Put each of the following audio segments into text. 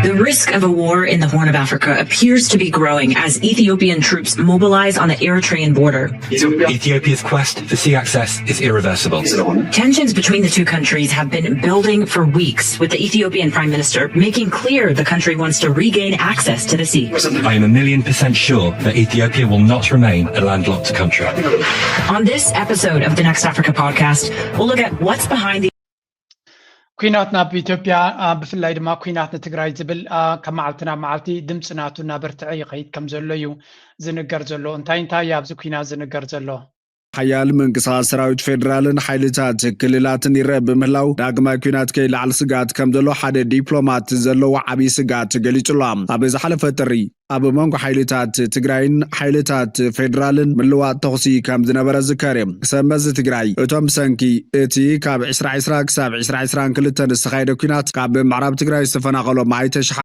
The risk of a war in the Horn of Africa appears to be growing as Ethiopian troops mobilize on the Eritrean border. Ethiopia's quest for sea access is irreversible. Tensions between the two countries have been building for weeks, with the Ethiopian prime minister making clear the country wants to regain access to the sea. I am a million percent sure that Ethiopia will not remain a landlocked country. On this episode of the Next Africa podcast, we'll look at what's behind the ኲናት ናብ ኢትዮጵያ ብፍላይ ድማ ኲናት ንትግራይ ዝብል ካብ መዓልቲ ናብ መዓልቲ ድምፂ ናቱ እናበርትዐ ይኸይድ ከም ዘሎ እዩ ዝንገር ዘሎ። እንታይ እንታይ ኣብዚ ኲናት ዝንገር ዘሎ? ሓያል ምንቅስቓስ ሰራዊት ፌደራልን ሓይልታት ክልላትን ይረአ ብምህላው ዳግማይ ኲናት ከይለዓል ስግኣት ከም ዘሎ ሓደ ዲፕሎማት ዘለዎ ዓብዪ ስግኣት ገሊጹ ኣሎ። ኣብ ዝሓለፈ ጥሪ ኣብ መንጎ ሓይልታት ትግራይን ሓይልታት ፌደራልን ምልዋጥ ተኹሲ ከም ዝነበረ ዝከር እዩ። ሰመዚ ትግራይ እቶም ብሰንኪ እቲ ካብ ዕስራ ዕስራ ክሳብ ዕስራ ዕስራን ክልተን ዝተኻየደ ኲናት ካብ ምዕራብ ትግራይ ዝተፈናቐሎም ኣይተሽሓ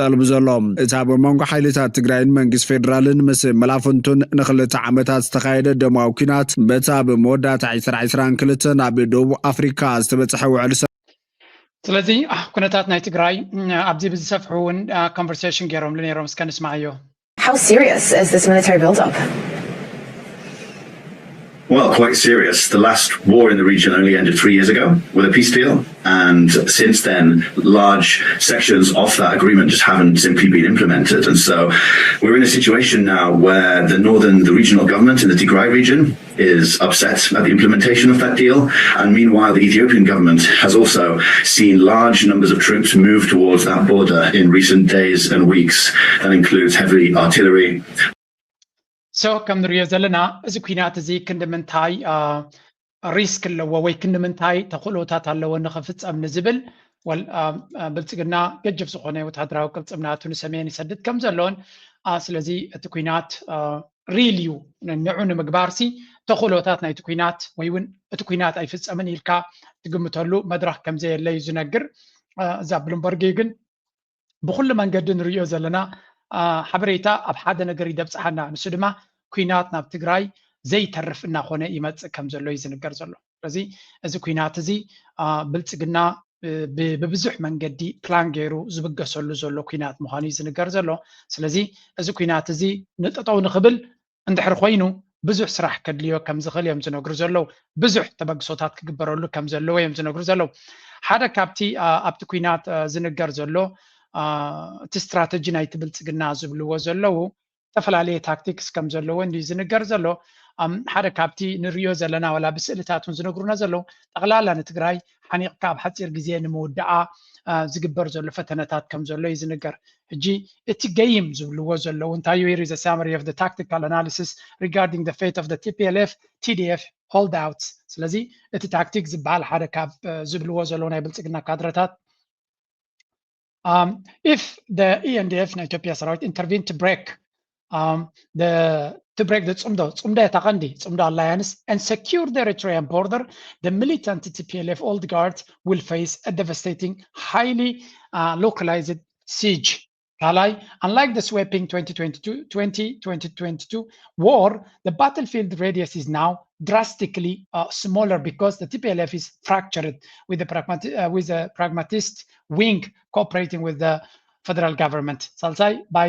ጠልቡ ዘሎ እቲ ኣብ መንጎ ሓይልታት ትግራይን መንግስቲ ፌደራልን ምስ መላፍንቱን ንክልተ ዓመታት ዝተኻየደ ደማዊ ኲናት በቲ ኣብ መወዳእታ ዕስራ ዕስራን ክልተን ኣብ ደቡብ ኣፍሪካ ዝተበፅሐ ውዕል ስለዚ ኩነታት ናይ ትግራይ ኣብዚ ብዝሰፍሑ እውን ኮንቨርሴሽን ገይሮምሉ ነይሮም። እስከ ንስማዓዮ። How serious is this military buildup? Well, quite serious. The last war in the region only ended three years ago with a peace deal. And since then, large sections of that agreement just haven't simply been implemented. And so we're in a situation now where the northern, the regional government in the Tigray region is upset at the implementation of that deal. And meanwhile, the Ethiopian government has also seen large numbers of troops move towards that border in recent days and weeks. That includes heavy artillery. So ከም ንሪኦ ዘለና እዚ ኲናት እዚ ክንዲ ምንታይ ሪስክ ኣለዎ ወይ ክንዲ ምንታይ ተኽእሎታት ኣለዎ ንኽፍጸም ንዝብል ወል ብልጽግና ገጅፍ ዝኾነ ወታደራዊ ቅልጽም ናቱ ንሰሜን ይሰድድ ከም ዘሎን ስለዚ እቲ ኲናት ሪል እዩ ንዑ ንምግባር ሲ ተኽእሎታት ናይቲ ኲናት ወይ እውን እቲ ኲናት ኣይፍጸምን ኢልካ ትግምተሉ መድረኽ ከም ዘየለ እዩ ዝነግር። እዛ ብሉምበርግ ግን ብኩሉ መንገዲ ንሪኦ ዘለና ሓበሬታ ኣብ ሓደ ነገር ይደብፅሓና። ንሱ ድማ ኲናት ናብ ትግራይ ዘይተርፍ እናኾነ ይመፅእ ከም ዘሎ እዩ ዝንገር ዘሎ። ስለዚ እዚ ኲናት እዚ ብልፅግና ብብዙሕ መንገዲ ፕላን ገይሩ ዝብገሰሉ ዘሎ ኲናት ምዃኑ እዩ ዝንገር ዘሎ። ስለዚ እዚ ኲናት እዚ ንጠጠው ንኽብል እንድሕር ኮይኑ ብዙሕ ስራሕ ከድልዮ ከም ዝኽእል እዮም ዝነግሩ ዘለዉ። ብዙሕ ተበግሶታት ክግበረሉ ከም ዘለዎ እዮም ዝነግሩ ዘለዉ። ሓደ ካብቲ ኣብቲ ኲናት ዝንገር ዘሎ እቲ ስትራተጂ ናይቲ ብልፅግና ዝብልዎ ዘለዉ ዝተፈላለየ ታክቲክስ ከም ዘለዎ እንድዩ ዝንገር ዘሎ። ሓደ ካብቲ ንሪኦ ዘለና ዋላ ብስእልታት እውን ዝነግሩና ዘለዉ ጠቕላላ ንትግራይ ሓኒቕካ ኣብ ሓፂር ግዜ ንምውዳኣ ዝግበር ዘሎ ፈተነታት ከም ዘሎ እዩ ዝንገር። ሕጂ እቲ ገይም ዝብልዎ ዘለዉ እንታይ እዩ? Here is a summary of the tactical analysis regarding the fate of the T P L F T D F holdouts። ስለዚ እቲ ታክቲክ ዝበሃል ሓደ ካብ ዝብልዎ ዘለዉ ናይ ብልፅግና ካድረታት if the E N D F ናይ ኢትዮጵያ ሰራዊት intervene to break um, the to break the ፅምዶ ፅምዶ እታ ቀንዲ ፅምዶ alliance and secure the Eritrean border, the militant T P L F Old Guard will face a devastating, highly uh, localized siege. ካልኣይ, unlike the sweeping twenty twenty-two, twenty twenty-two war, the battlefield radius is now drastically uh, smaller because the T P L F is fractured with the, pragmati- uh, with the pragmatist wing cooperating with the federal government. ሳልሳይ, by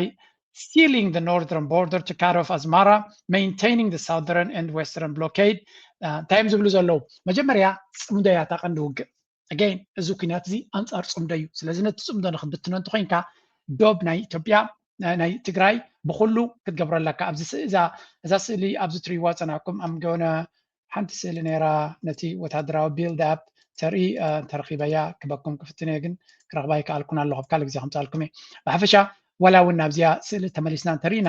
sealing the northern border to cut off Asmara, maintaining the southern and western blockade. እንታይ እዮም ዝብሉ ዘለዉ? መጀመርያ ፅምዶ እያ እታ ቀንዲ ውግእ። ኣገይን እዚ ኩናት እዚ ኣንፃር ፅምዶ እዩ። ስለዚ ነቲ ፅምዶ ንክብትኖ እንተኮይንካ ዶብ ናይ ኢትዮጵያ ናይ ትግራይ ብኩሉ ክትገብሮ ኣለካ። ኣብዚ እዛ ስእሊ ኣብዚ ትሪዋ ፀናኩም ኣምገነ ሓንቲ ስእሊ ነይራ ነቲ ወታደራዊ ቢልድ ኣፕ ተርኢ ተረኪበያ ክበኩም ክፍትን እየ ግን ክረክባ ይከኣልኩን ኣለኹ። ኣብ ካልእ ግዜ ከምፃልኩም እየ። ብሓፈሻ ዋላ እውን ናብዚኣ ስእሊ ተመሊስና እንተርኢና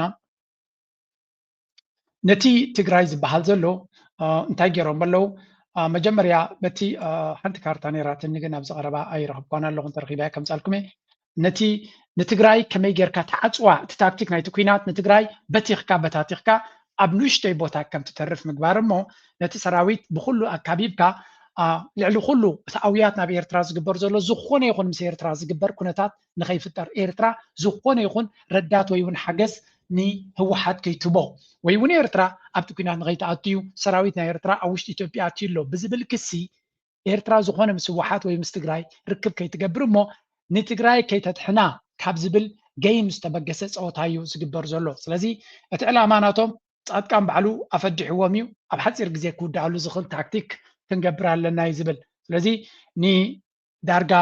ነቲ ትግራይ ዝበሃል ዘሎ እንታይ ገይሮም ኣለዉ? መጀመርያ በቲ ሓንቲ ካርታ ነይራትኒ ግን ኣብዚ ቀረባ ኣይረኽብኳን ኣለኹ እንተረኺበያ ከምፃልኩም እየ። ነቲ ንትግራይ ከመይ ጌርካ ትዓፅዋ እቲ ታክቲክ ናይቲ ኩናት ንትግራይ በቲኽካ በታቲኽካ ኣብ ንእሽተይ ቦታ ከም ትተርፍ ምግባር እሞ ነቲ ሰራዊት ብኩሉ ኣካቢብካ ልዕሊ ኩሉ እቲ ኣውያት ናብ ኤርትራ ዝግበር ዘሎ ዝኾነ ይኹን ምስ ኤርትራ ዝግበር ኩነታት ንኸይፍጠር ኤርትራ ዝኾነ ይኹን ረዳት ወይ እውን ሓገዝ ንህወሓት ከይትቦ ወይ እውን ኤርትራ ኣብቲ ኩናት ንኸይትኣቱ እዩ ሰራዊት ናይ ኤርትራ ኣብ ውሽጢ ኢትዮጵያ ኣትዩ ኣሎ ብዝብል ክሲ ኤርትራ ዝኾነ ምስ ህወሓት ወይ ምስ ትግራይ ርክብ ከይትገብር እሞ ንትግራይ ከይተድሕና ካብ ዝብል game ዝተበገሰ ፀወታ እዩ ዝግበር ዘሎ። ስለዚ እቲ ዕላማ ናቶም ፃድቃን ባዕሉ ኣፈዲሕዎም እዩ፣ ኣብ ሓፂር ግዜ ክውድኣሉ ዝኽእል ታክቲክ ክንገብር ኣለና እዩ ዝብል። ስለዚ ንዳርጋ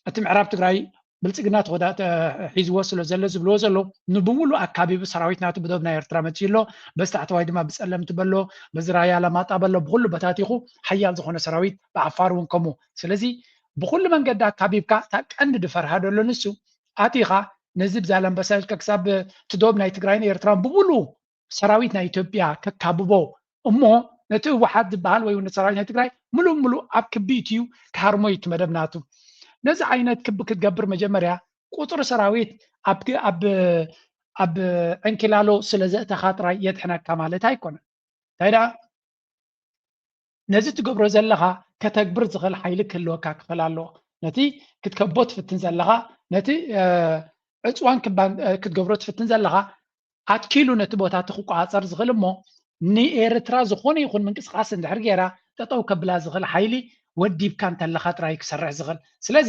እቲ ምዕራብ ትግራይ ብልፅግና ተወዳ- ተ- ሒዝዎ ስለ ዘሎ ዝብልዎ ዘለዉ ንብሙሉ ኣካቢቡ ሰራዊት ናቱ ብዶብ ናይ ኤርትራ መፅዩ ኣሎ። በዚ ታሕተዋይ ድማ ብፀለምቲ በሎ፣ በዚ ራያ ለማጣ በሎ፣ ብኩሉ በታቲኹ ሓያል ዝኾነ ሰራዊት ብዓፋር እውን ከምኡ። ስለዚ ብኩሉ መንገዲ ኣካቢብካ እታ ቀንዲ ድፈርሃ ደሎ ንሱ ኣቲኻ ነዚ ብዛላምበሳ ኢልካ ክሳብ እቲ ዶብ ናይ ትግራይን ኤርትራን ብሙሉ ሰራዊት ናይ ኢትዮጵያ ከካብቦ እሞ ነቲ ህወሓት ዝበሃል ወይ እውን ሰራዊት ናይ ትግራይ ሙሉእ ሙሉእ ኣብ ክቢ ኢትዩ ክሃርሞ እዩ እቲ መደብ ናቱ። ነዚ ዓይነት ክቢ ክትገብር መጀመርያ ቁፅሪ ሰራዊት ኣብ ኣብ ኣብ ዕንኪላሎ ስለ ዘእተኻ ጥራይ የድሕነካ ማለት ኣይኮነን። እንታይ ደኣ ነዚ ትገብሮ ዘለኻ ከተግብር ዝኽእል ሓይሊ ክህልወካ ክኽእል ኣለዎ። ነቲ ክትከቦ ትፍትን ዘለኻ ነቲ ዕፅዋን ክትገብሮ ትፍትን ዘለኻ ኣትኪሉ ነቲ ቦታ እቲ ክቆፃፀር ዝኽእል እሞ ንኤርትራ ዝኾነ ይኹን ምንቅስቃስ እንድሕር ገይራ ጠጠው ከብላ ዝኽእል ሓይሊ ወዲብካ እንተለኻ ጥራይ ክሰርሕ ዝኽእል። ስለዚ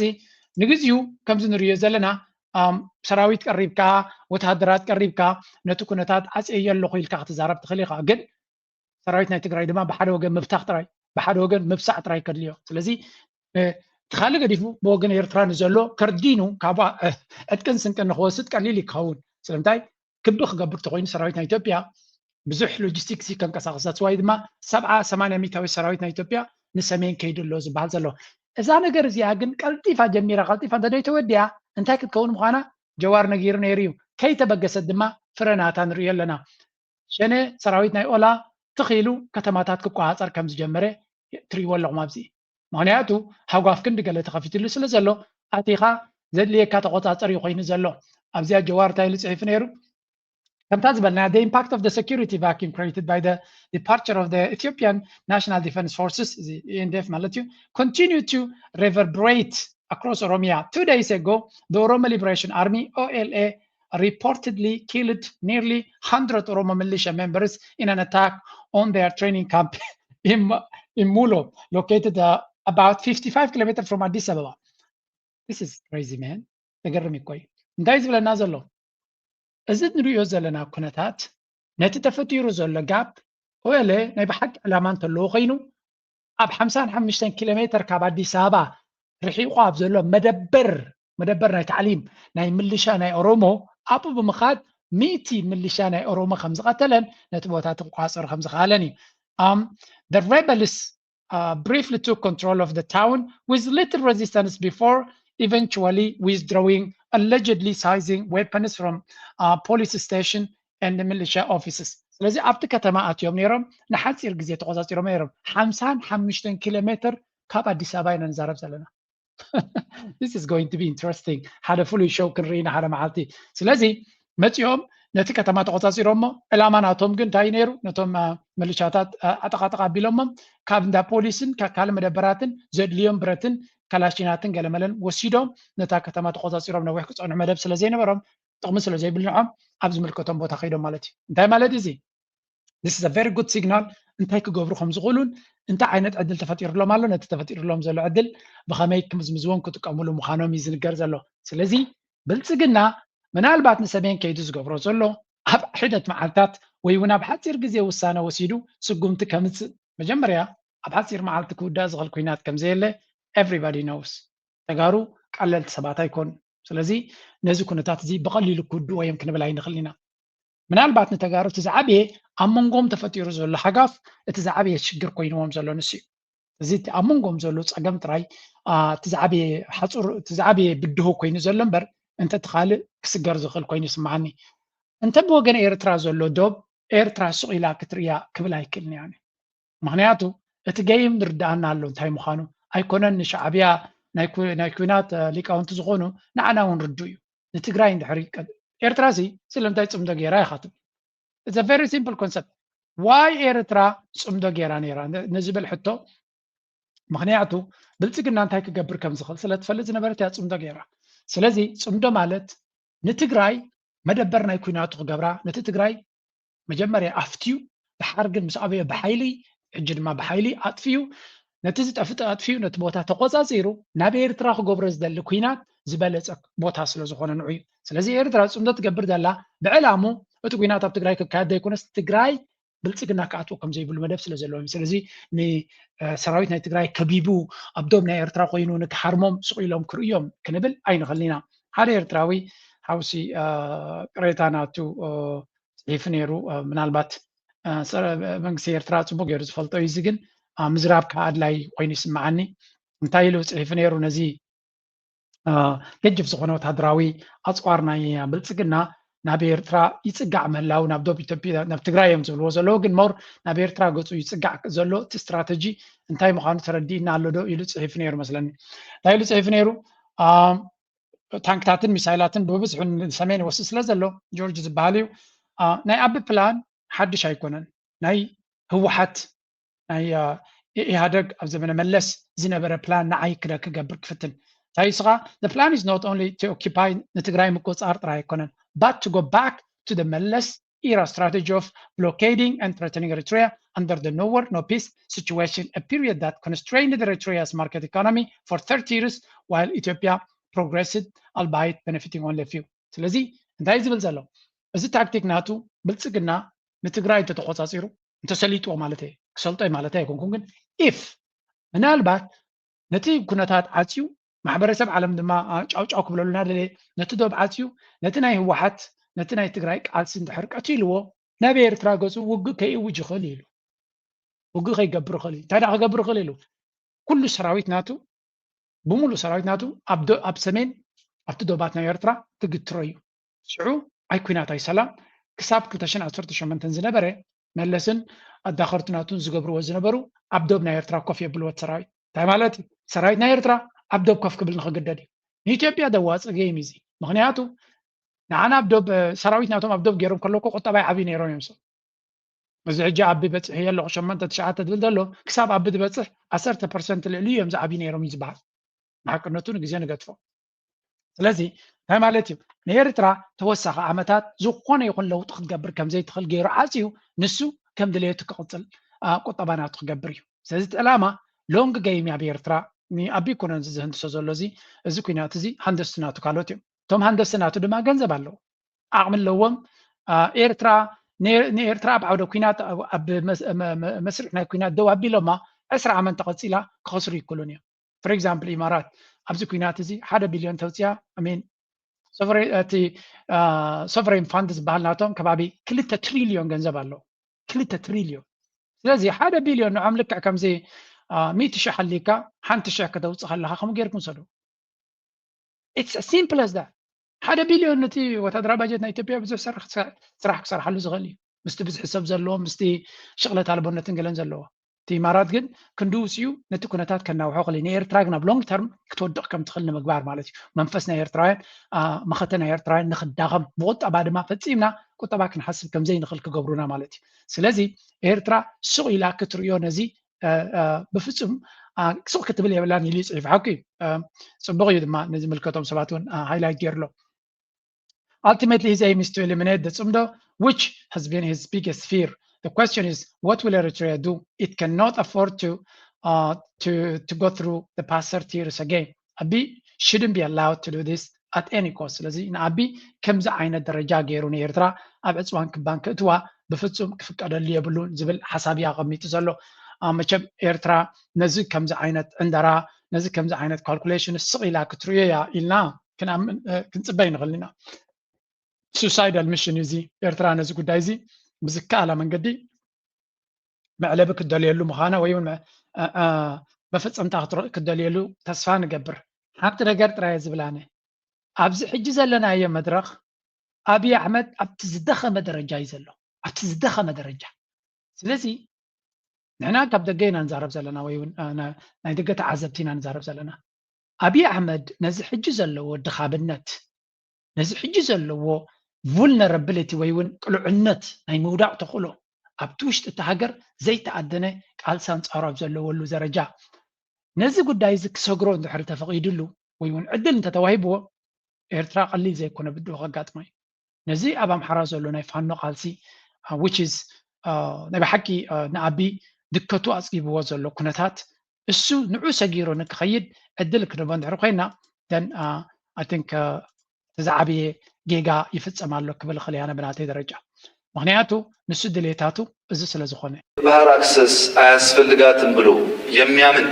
ንግዚኡ ከምዚ ንርእዮ ዘለና ሰራዊት ቀሪብካ ወተሃደራት ቀሪብካ ነቲ ኩነታት ዓፅየዮ ኣለኹ ኢልካ ክትዛረብ ትኽእል ኢኻ። ግን ሰራዊት ናይ ትግራይ ድማ ብሓደ ወገን ምብታኽ ጥራይ ብሓደ ወገን ምብሳዕ ጥራይ ከድልዮ። ስለዚ እቲ ካልእ ገዲፉ ብወገን ኤርትራ ንዘሎ ከርዲኑ ካብ ዕጥቅን ስንቅን ንክወስድ ቀሊል ይክኸውን። ስለምንታይ ክቢ ክገብር ተኮይኑ ሰራዊት ናይ ኢትዮጵያ ብዙሕ ሎጂስቲክስ ከንቀሳቀስ that's why ድማ ሰብዓ ሰማንያ ሚእታዊ ሰራዊት ናይ ኢትዮጵያ ንሰሜን ከይዱ ኣሎ ዝበሃል ዘሎ። እዛ ነገር እዚኣ ግን ቀልጢፋ ጀሚራ ቀልጢፋ እንተደይተወዲኣ እንታይ ክትከውን ምዃና ጀዋር ነጊሩ ነይሩ እዩ። ከይተበገሰት ድማ ፍረናታ ንርእዮ ኣለና። ሸነ ሰራዊት ናይ ኦላ ትኺሉ ከተማታት ክቆፃፀር ከም ዝጀመረ ትርእይዎ ኣለኹም ኣብዚ። ምክንያቱ ሃጓፍ ክንዲ ገለ ተኸፊትሉ ስለ ዘሎ ኣቲኻ ዘድልየካ ተቆፃፀር እዩ ኮይኑ ዘሎ። ኣብዚኣ ጀዋር እንታይ ኢሉ ፅሒፉ ነይሩ? ከምታ ዝበልና the impact of the security vacuum created by the departure of the Ethiopian National Defense Forces እዚ E N D F ማለት እዩ continue to reverberate across Oromia. Two days ago, the Oromo Liberation Army, O L A, reportedly killed nearly one hundred Oromo militia members in an attack on their training camp in, in Mulo, located uh, about fifty-five kilometers from Addis Ababa. This is crazy, man. ተገርም እኮ እዩ። እንታይ ዝብለና ዘሎ? እዚ ንሪኦ ዘለና ኩነታት ነቲ ተፈጢሩ ዘሎ ጋፕ ኦኤልኤ ናይ ብሓቂ ዕላማ እንተለዎ ኮይኑ ኣብ ሓምሳን ሓሙሽተን ኪሎ ሜትር ካብ ኣዲስ ኣበባ ርሒቑ ኣብ ዘሎ መደበር መደበር ናይ ታዕሊም ናይ ምልሻ ናይ ኦሮሞ ኣብኡ ብምኻድ ሚእቲ ምልሻ ናይ ኦሮሞ ከም ዝቐተለን ነቲ ቦታ ክቋፀሩ ከም ዝኸኣለን እዩ። Um, the rebels uh, briefly took control of the town with little resistance before eventually withdrawing, allegedly seizing weapons from uh, police station and the militia offices. ስለዚ ኣብቲ ከተማ ኣትዮም ነይሮም ንሓፂር ግዜ ተቆፃፂሮም ነይሮም ሓምሳን ሓሙሽተን ኪሎ ሜትር ካብ ኣዲስ ኣበባ ኢና ንዛረብ ዘለና። This is going to be interesting ሓደ ፍሉይ ሾው ክንርኢ ኢና ሓደ መዓልቲ። ስለዚ መፂኦም ነቲ ከተማ ተቆፃፂሮሞ ዕላማ ናቶም ግን እንታይ ነይሩ? ነቶም ምልሻታት ኣጠቃጠቃ ኣቢሎሞም ካብ እንዳ ፖሊስን ካብ ካልእ መደበራትን ዘድልዮም ብረትን ካላሽናትን ገለመለን ወሲዶም ነታ ከተማ ተቆፃፂሮም ነዊሕ ክፀንሑ መደብ ስለ ዘይነበሮም ጥቕሚ ስለ ዘይብልንዖም ኣብ ዝምልከቶም ቦታ ከይዶም ማለት እዩ። እንታይ ማለት እዚ? This is a very good signal እንታይ ክገብሩ ከም ዝኽእሉን እንታይ ዓይነት ዕድል ተፈጢሩሎም ኣሎ ነቲ ተፈጢሩሎም ዘሎ ዕድል ብኸመይ ክምዝምዝዎም ክጥቀምሉ ምዃኖም እዩ ዝንገር ዘሎ። ስለዚ ብልፅግና ምናልባት ንሰሜን ከይዱ ዝገብሮ ዘሎ ኣብ ሒደት መዓልታት ወይ እውን ኣብ ሓፂር ግዜ ውሳነ ወሲዱ ስጉምቲ ከምፅእ መጀመርያ ኣብ ሓፂር መዓልቲ ክውዳእ ዝኽእል ኩናት ከም ዘየለ everybody knows። ተጋሩ ቀለልቲ ሰባት ኣይኮኑ። ስለዚ ነዚ ኩነታት እዚ ብቐሊሉ ክውድእዎ እዮም ክንብል ኣይንኽእል ኢና። ምናልባት ንተጋሩ እቲ ዝዓበየ ኣብ መንጎም ተፈጢሩ ዘሎ ሓጋፍ እቲ ዝዓበየ ሽግር ኮይንዎም ዘሎ ንሱ እዩ። እዚ እቲ ኣብ መንጎም ዘሎ ፀገም ጥራይ እቲ ዝዓበየ ሓፁር እቲ ዝዓበየ ብድሆ ኮይኑ ዘሎ እምበር እንተ እቲ ካልእ ክስገር ዝኽእል ኮይኑ ይስምዓኒ። እንተ ብወገን ኤርትራ ዘሎ ዶብ ኤርትራ ሱቕ ኢላ ክትርእያ ክብል ኣይክእልን እያ። ምክንያቱ እቲ ገይም ንርድኣና ኣሎ እንታይ ምዃኑ ኣይኮነን ንሻዕብያ ናይ ኩናት ሊቃውንቲ ዝኾኑ ንዓና እውን ርዱ እዩ። ንትግራይ እንድሕር ኤርትራ ሲ ስለምንታይ ፅምዶ ገይራ ኢኻ ትብል? It's a very simple concept. ዋይ ኤርትራ ፅምዶ ገይራ ነይራ ንዝብል ሕቶ ምክንያቱ ብልፅግና እንታይ ክገብር ከም ዝኽእል ስለ ትፈልጥ ዝነበረት እያ ፅምዶ ገይራ። ስለዚ ፅምዶ ማለት ንትግራይ መደበር ናይ ኩናቱ ክገብራ ነቲ ትግራይ መጀመርያ ኣፍትዩ ድሓር ግን ምስ ኣበዮ ብሓይሊ ሕጂ ድማ ብሓይሊ ኣጥፍዩ ነቲ ዝጠፍእ ኣጥፊኡ ነቲ ቦታ ተቆፃፂሩ ናብ ኤርትራ ክገብሮ ዝደሊ ኩናት ዝበለፀ ቦታ ስለ ዝኾነ ንዑ እዩ። ስለዚ ኤርትራ ፅምዶ ትገብር ዘላ ብዕላሙ እቲ ኩናት ኣብ ትግራይ ክካየድ ዘይኮነስ ትግራይ ብልፅግና ክኣትዎ ከም ዘይብሉ መደብ ስለ ዘለዎ እዩ። ስለዚ ንሰራዊት ናይ ትግራይ ከቢቡ ኣብ ዶብ ናይ ኤርትራ ኮይኑ ንክሓርሞም ስቕ ኢሎም ክርእዮም ክንብል ኣይንኽእልን ኢና። ሓደ ኤርትራዊ ሓውሲ ቅሬታ ናቱ ፅሒፉ ነይሩ። ምናልባት መንግስቲ ኤርትራ ፅቡቅ ገይሩ ዝፈልጦ እዩ። እዚ ግን ምዝራብ ከዓ ኣድላይ ኮይኑ ይስምዓኒ። እንታይ ኢሉ ፅሒፉ ነይሩ? ነዚ ገጅፍ ዝኾነ ወታደራዊ ኣፅዋር ናይ ብልፅግና ናብ ኤርትራ ይፅጋዕ ምህላው፣ ናብ ዶብ ኢትዮጵያ፣ ናብ ትግራይ እዮም ዝብልዎ ዘለዉ፣ ግን ሞር ናብ ኤርትራ ገፁ ይፅጋዕ ዘሎ። እቲ ስትራተጂ እንታይ ምዃኑ ተረዲእና ኣሎ ዶ ኢሉ ፅሒፉ ነይሩ መስለኒ። እንታይ ኢሉ ፅሒፉ ነይሩ? ታንክታትን ሚሳይላትን ብብዝሑ ንሰሜን ይወስድ ስለ ዘሎ ጆርጅ ዝበሃል እዩ። ናይ ኣቢ ፕላን ሓድሽ ኣይኮነን። ናይ ህወሓት ናይ ኢህደግ ኣብ ዘመነ መለስ ዝነበረ ፕላን ንዓይ ክደ ክገብር ክፍትን። እንታይ ስኻ? The plan is not only to occupy ንትግራይ ምቁፅፃር ጥራይ ኣይኮነን, but to go back to the መለስ era strategy of blockading and threatening Eritrea under the no war, no peace situation, a period that constrained Eritrea's market economy for thirty years while Ethiopia progressed, albeit benefiting only a few. ስለዚ እንታይ ዝብል ዘሎ? እዚ ታክቲክ ናቱ ብልፅግና ንትግራይ እንተተቆፃፂሩ፣ እንተሰሊጥዎ ማለት እየ፣ ክሰልጦ ማለት ኣይኮንኩን፣ ግን ኢፍ ምናልባት ነቲ ኩነታት ዓፅዩ ማሕበረሰብ ዓለም ድማ ጫውጫው ክብለሉ እናደለየ ነቲ ዶብ ዓፅዩ ነቲ ናይ ህወሓት ነቲ ናይ ትግራይ ቃልሲ እንድሕር ቀቲልዎ ናብ ኤርትራ ገፁ ውግእ ከይእውጅ ይኽእል ኢሉ ውግእ ከይገብር ይኽእል እዩ። እንታይ ደኣ ክገብር ይኽእል ኢሉ? ኩሉ ሰራዊት ናቱ ብሙሉእ ሰራዊት ናቱ ኣብ ሰሜን ኣብቲ ዶባት ናይ ኤርትራ ክግትሮ እዩ። ሽዑ ኣይ ኩናት ኣይ ሰላም ክሳብ ክልተ ሽሕን ዓሰርተ ሸሞንተን ዝነበረ መለስን ኣዳኸርቲ ናቱን ዝገብርዎ ዝነበሩ ኣብ ዶብ ናይ ኤርትራ ኮፍ የብልዎ ሰራዊት። እንታይ ማለት እዩ? ሰራዊት ናይ ኤርትራ ኣብ ዶብ ኮፍ ክብል ንክግደድ እዩ። ንኢትዮጵያ ደዋፅእ ገይም እዚ። ምክንያቱ ንዓና ኣብ ዶብ ሰራዊት ናቶም ኣብ ዶብ ገይሮም ከለኮ ቁጠባ ይዓብዩ ነይሮም እዮም ሰብ እዚ ሕጂ ኣቢ በፂሐ ኣለኹ ሸሞንተ ትሽዓተ ትብል ዘሎ ክሳብ ኣቢ ትበፅሕ ዓሰርተ ፐርሰንት ልዕሊ እዮም ዝዓብዩ ነይሮም እዩ ዝበሃል። ንሓቅነቱ ንግዜ ንገድፎ። ስለዚ እንታይ ማለት እዩ? ንኤርትራ ተወሳኺ ዓመታት ዝኾነ ይኹን ለውጢ ክትገብር ከም ዘይትኽእል ገይሩ ዓፅዩ ንሱ ከም ድሌቱ ክቕፅል ቁጠባ ናቱ ክገብር እዩ። ስለዚ እቲ ዕላማ ሎንግ ገይም ኣብ ኤርትራ ንኣቢ ኮነን ዝህንድሶ ዘሎ እዚ እዚ ኩናት እዚ ሃንደስቲ ናቱ ካልኦት እዮም። እቶም ሃንደስቲ ናቱ ድማ ገንዘብ ኣለዎ። ዓቕሚ ኣለዎም። ኤርትራ ንኤርትራ ኣብ ዓውደ ኩናት ኣብ መስርሕ ናይ ኩናት ደው ኣቢሎማ ዕስራ ዓመት ተቐፂላ ክኸስሩ ይክሉን እዮም። For example ኢማራት ኣብዚ ኩናት እዚ ሓደ ቢልዮን ተውፅያ ሚን እቲ sovereign fund ዝበሃል ናቶም ከባቢ ክልተ ትሪልዮን ገንዘብ ኣለዎ። ክልተ ትሪልዮን። ስለዚ ሓደ ቢልዮን ንዖም ልክዕ ከምዚ ሚእቲ ሽሕ ኣሊካ ሓንቲ ሽሕ ከተውፅእ ከለካ ከምኡ ጌርኩም ሰዱ It's simple as that። ሓደ ቢልዮን ነቲ ወታደራዊ ባጀት ናይ ኢትዮጵያ ብዙሕ ስራሕ ክሰርሓሉ ዝኽእል እዩ ምስቲ ብዝሒ ሰብ ዘለዎ ምስቲ ሽቕለት ኣልቦነትን ገለን ዘለዎ። እቲ ኢማራት ግን ክንዲ ውፅኡ ነቲ ኩነታት ከናውሖ ክእል ንኤርትራ ግን ኣብ ሎንግ ተርም ክትወድቕ ከም ትኽእል ንምግባር ማለት እዩ። መንፈስ ናይ ኤርትራውያን መኸተ ናይ ኤርትራውያን ንክዳኸም ብቁጠባ ድማ ፈፂምና ቁጠባ ክንሓስብ ከምዘይንኽእል ክገብሩና ማለት እዩ። ስለዚ ኤርትራ ሱቕ ኢላ ክትርእዮ ነዚ ብፍፁም ሱቕ ክትብል የብላን ኢሉ ይፅሒፍ። ሓቂ እዩ። ፅቡቕ እዩ ድማ ንዝምልከቶም ሰባት እውን ሃይላይት ገይርሎ። Ultimately his aim is to eliminate the ፅምዶ which has been his biggest fear. The question is what will Eritrea do? It cannot afford to uh, to to go through the past thirty years again. Abiy shouldn't be allowed to do this at any cost. ስለዚ ንኣቢ ከምዚ ዓይነት ደረጃ ገይሩ ንኤርትራ ኣብ ዕፅዋን ክባን ክእትዋ ብፍፁም ክፍቀደሉ የብሉን ዝብል ሓሳብ እዩ ኣቐሚጡ ዘሎ። መቸም ኤርትራ ነዚ ከምዚ ዓይነት ዕንደራ ነዚ ከምዚ ዓይነት ካልኩሌሽን ስቕ ኢላ ክትርእዮ እያ ኢልና ክንፅበ ይንኽእል ኢና። Suicidal mission እዩ እዚ። ኤርትራ ነዚ ጉዳይ እዚ ብዝከኣላ መንገዲ መዕለቢ ክደልየሉ ምዃና ወይ እውን መፈፀምታ ክትደልየሉ ተስፋ ንገብር። ሓንቲ ነገር ጥራይ ዝብላነ ኣብዚ ሕጂ ዘለናዮ መድረኽ ኣብይ ኣሕመድ ኣብቲ ዝደኸመ ደረጃ እዩ ዘሎ፣ ኣብቲ ዝደኸመ ደረጃ። ስለዚ ንሕና ካብ ደገ ኢና ንዛረብ ዘለና ወይ እውን ናይ ደገ ተዓዘብቲ ኢና ንዛረብ ዘለና። ኣብይ ኣሕመድ ነዚ ሕጂ ዘለዎ ድኻብነት፣ ነዚ ሕጂ ዘለዎ vulnerability ወይ እውን ቅሉዕነት ናይ ምውዳቕ ተኽእሎ ኣብቲ ውሽጢ እቲ ሃገር ዘይተኣደነ ቃልሲ ኣንፃሩ ኣብ ዘለወሉ ደረጃ ነዚ ጉዳይ እዚ ክሰግሮ እንድሕር ተፈቒድሉ ወይ እውን ዕድል እንተተዋሂብዎ ኤርትራ ቀሊል ዘይኮነ ብድሆ ከጋጥማ እዩ። ነዚ ኣብ ኣምሓራ ዘሎ ናይ ፋኖ ቃልሲ which is ናይ ብሓቂ ንኣቢ ድከቱ ኣፅጊብዎ ዘሎ ኩነታት እሱ ንዑ ሰጊሩ ንክኸይድ ዕድል ክንቦ እንድሕር ኮይና then I think እቲ ዝዓበየ ጌጋ ይፍጸም ኣሎ ክብል እኽእል እያ ብናተይ ደረጃ። ምክንያቱ ንሱ ድሌታቱ እዚ ስለ ዝኾነ። የባህር አክሰስ አያስፈልጋትም ብሎ የሚያምን፣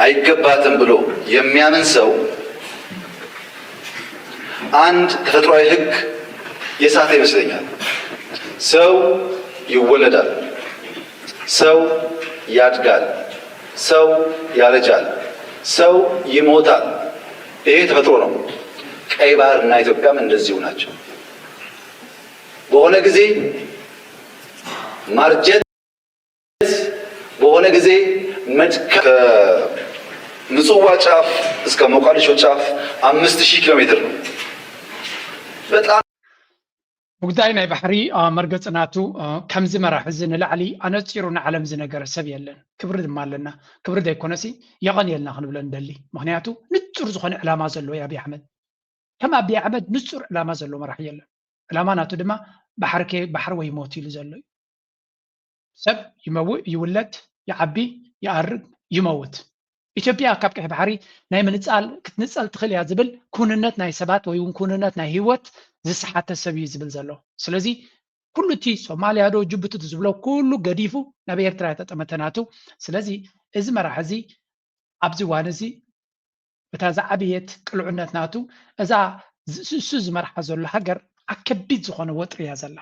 አይገባትም ብሎ የሚያምን ሰው አንድ ተፈጥሯዊ ህግ የሳተ ይመስለኛል። ሰው ይወለዳል፣ ሰው ያድጋል፣ ሰው ያረጃል፣ ሰው ይሞታል። ይሄ ተፈጥሮ ነው። ቀይ ባህርና ኢትዮጵያም እንደዚሁ ናቸው። በሆነ ጊዜ ማርጀት፣ በሆነ ጊዜ መድከም። ከምጽዋ ጫፍ እስከ ሞቃዲሾ ጫፍ አምስት ሺህ ኪሎ ሜትር ነው። በጣም ብጉዳይ ናይ ባሕሪ መርገፂ ናቱ ከምዚ መራሒ እዚ ንላዕሊ ኣነፂሩ ንዓለም ዝነገረ ሰብ የለን። ክብሪ ድማ ኣለና። ክብሪ ዘይኮነሲ የቐንየልና ክንብሎ ንደሊ። ምክንያቱ ንፁር ዝኾነ ዕላማ ዘለዎ እዩ ኣብይ ኣሕመድ። ከም ኣብይ ኣሕመድ ንፁር ዕላማ ዘለዎ መራሒ የለን። ዕላማ ናቱ ድማ ባሕሪ ከ ባሕሪ ወይ ሞት ኢሉ ዘሎ እዩ። ሰብ ይመውእ፣ ይውለድ፣ ይዓቢ፣ ይኣርግ፣ ይመውት። ኢትዮጵያ ካብ ቀይሕ ባሕሪ ናይ ምንፃል ክትንፀል ትኽእል እያ ዝብል ክውንነት ናይ ሰባት ወይ እውን ክውንነት ናይ ህይወት ዝሰሓተ ሰብ እዩ ዝብል ዘሎ። ስለዚ ኩሉ እቲ ሶማልያ ዶ ጅቡቲ ዝብሎ ኩሉ ገዲፉ ናብ ኤርትራ እያ ተጠመተ ናቱ። ስለዚ እዚ መራሒ እዚ ኣብዚ እዋን እዚ እታ ዝዓበየት ቅልዑነት ናቱ እዛ እሱ ዝመርሓ ዘሎ ሃገር ኣብ ከቢድ ዝኾነ ወጥሪ እያ ዘላ።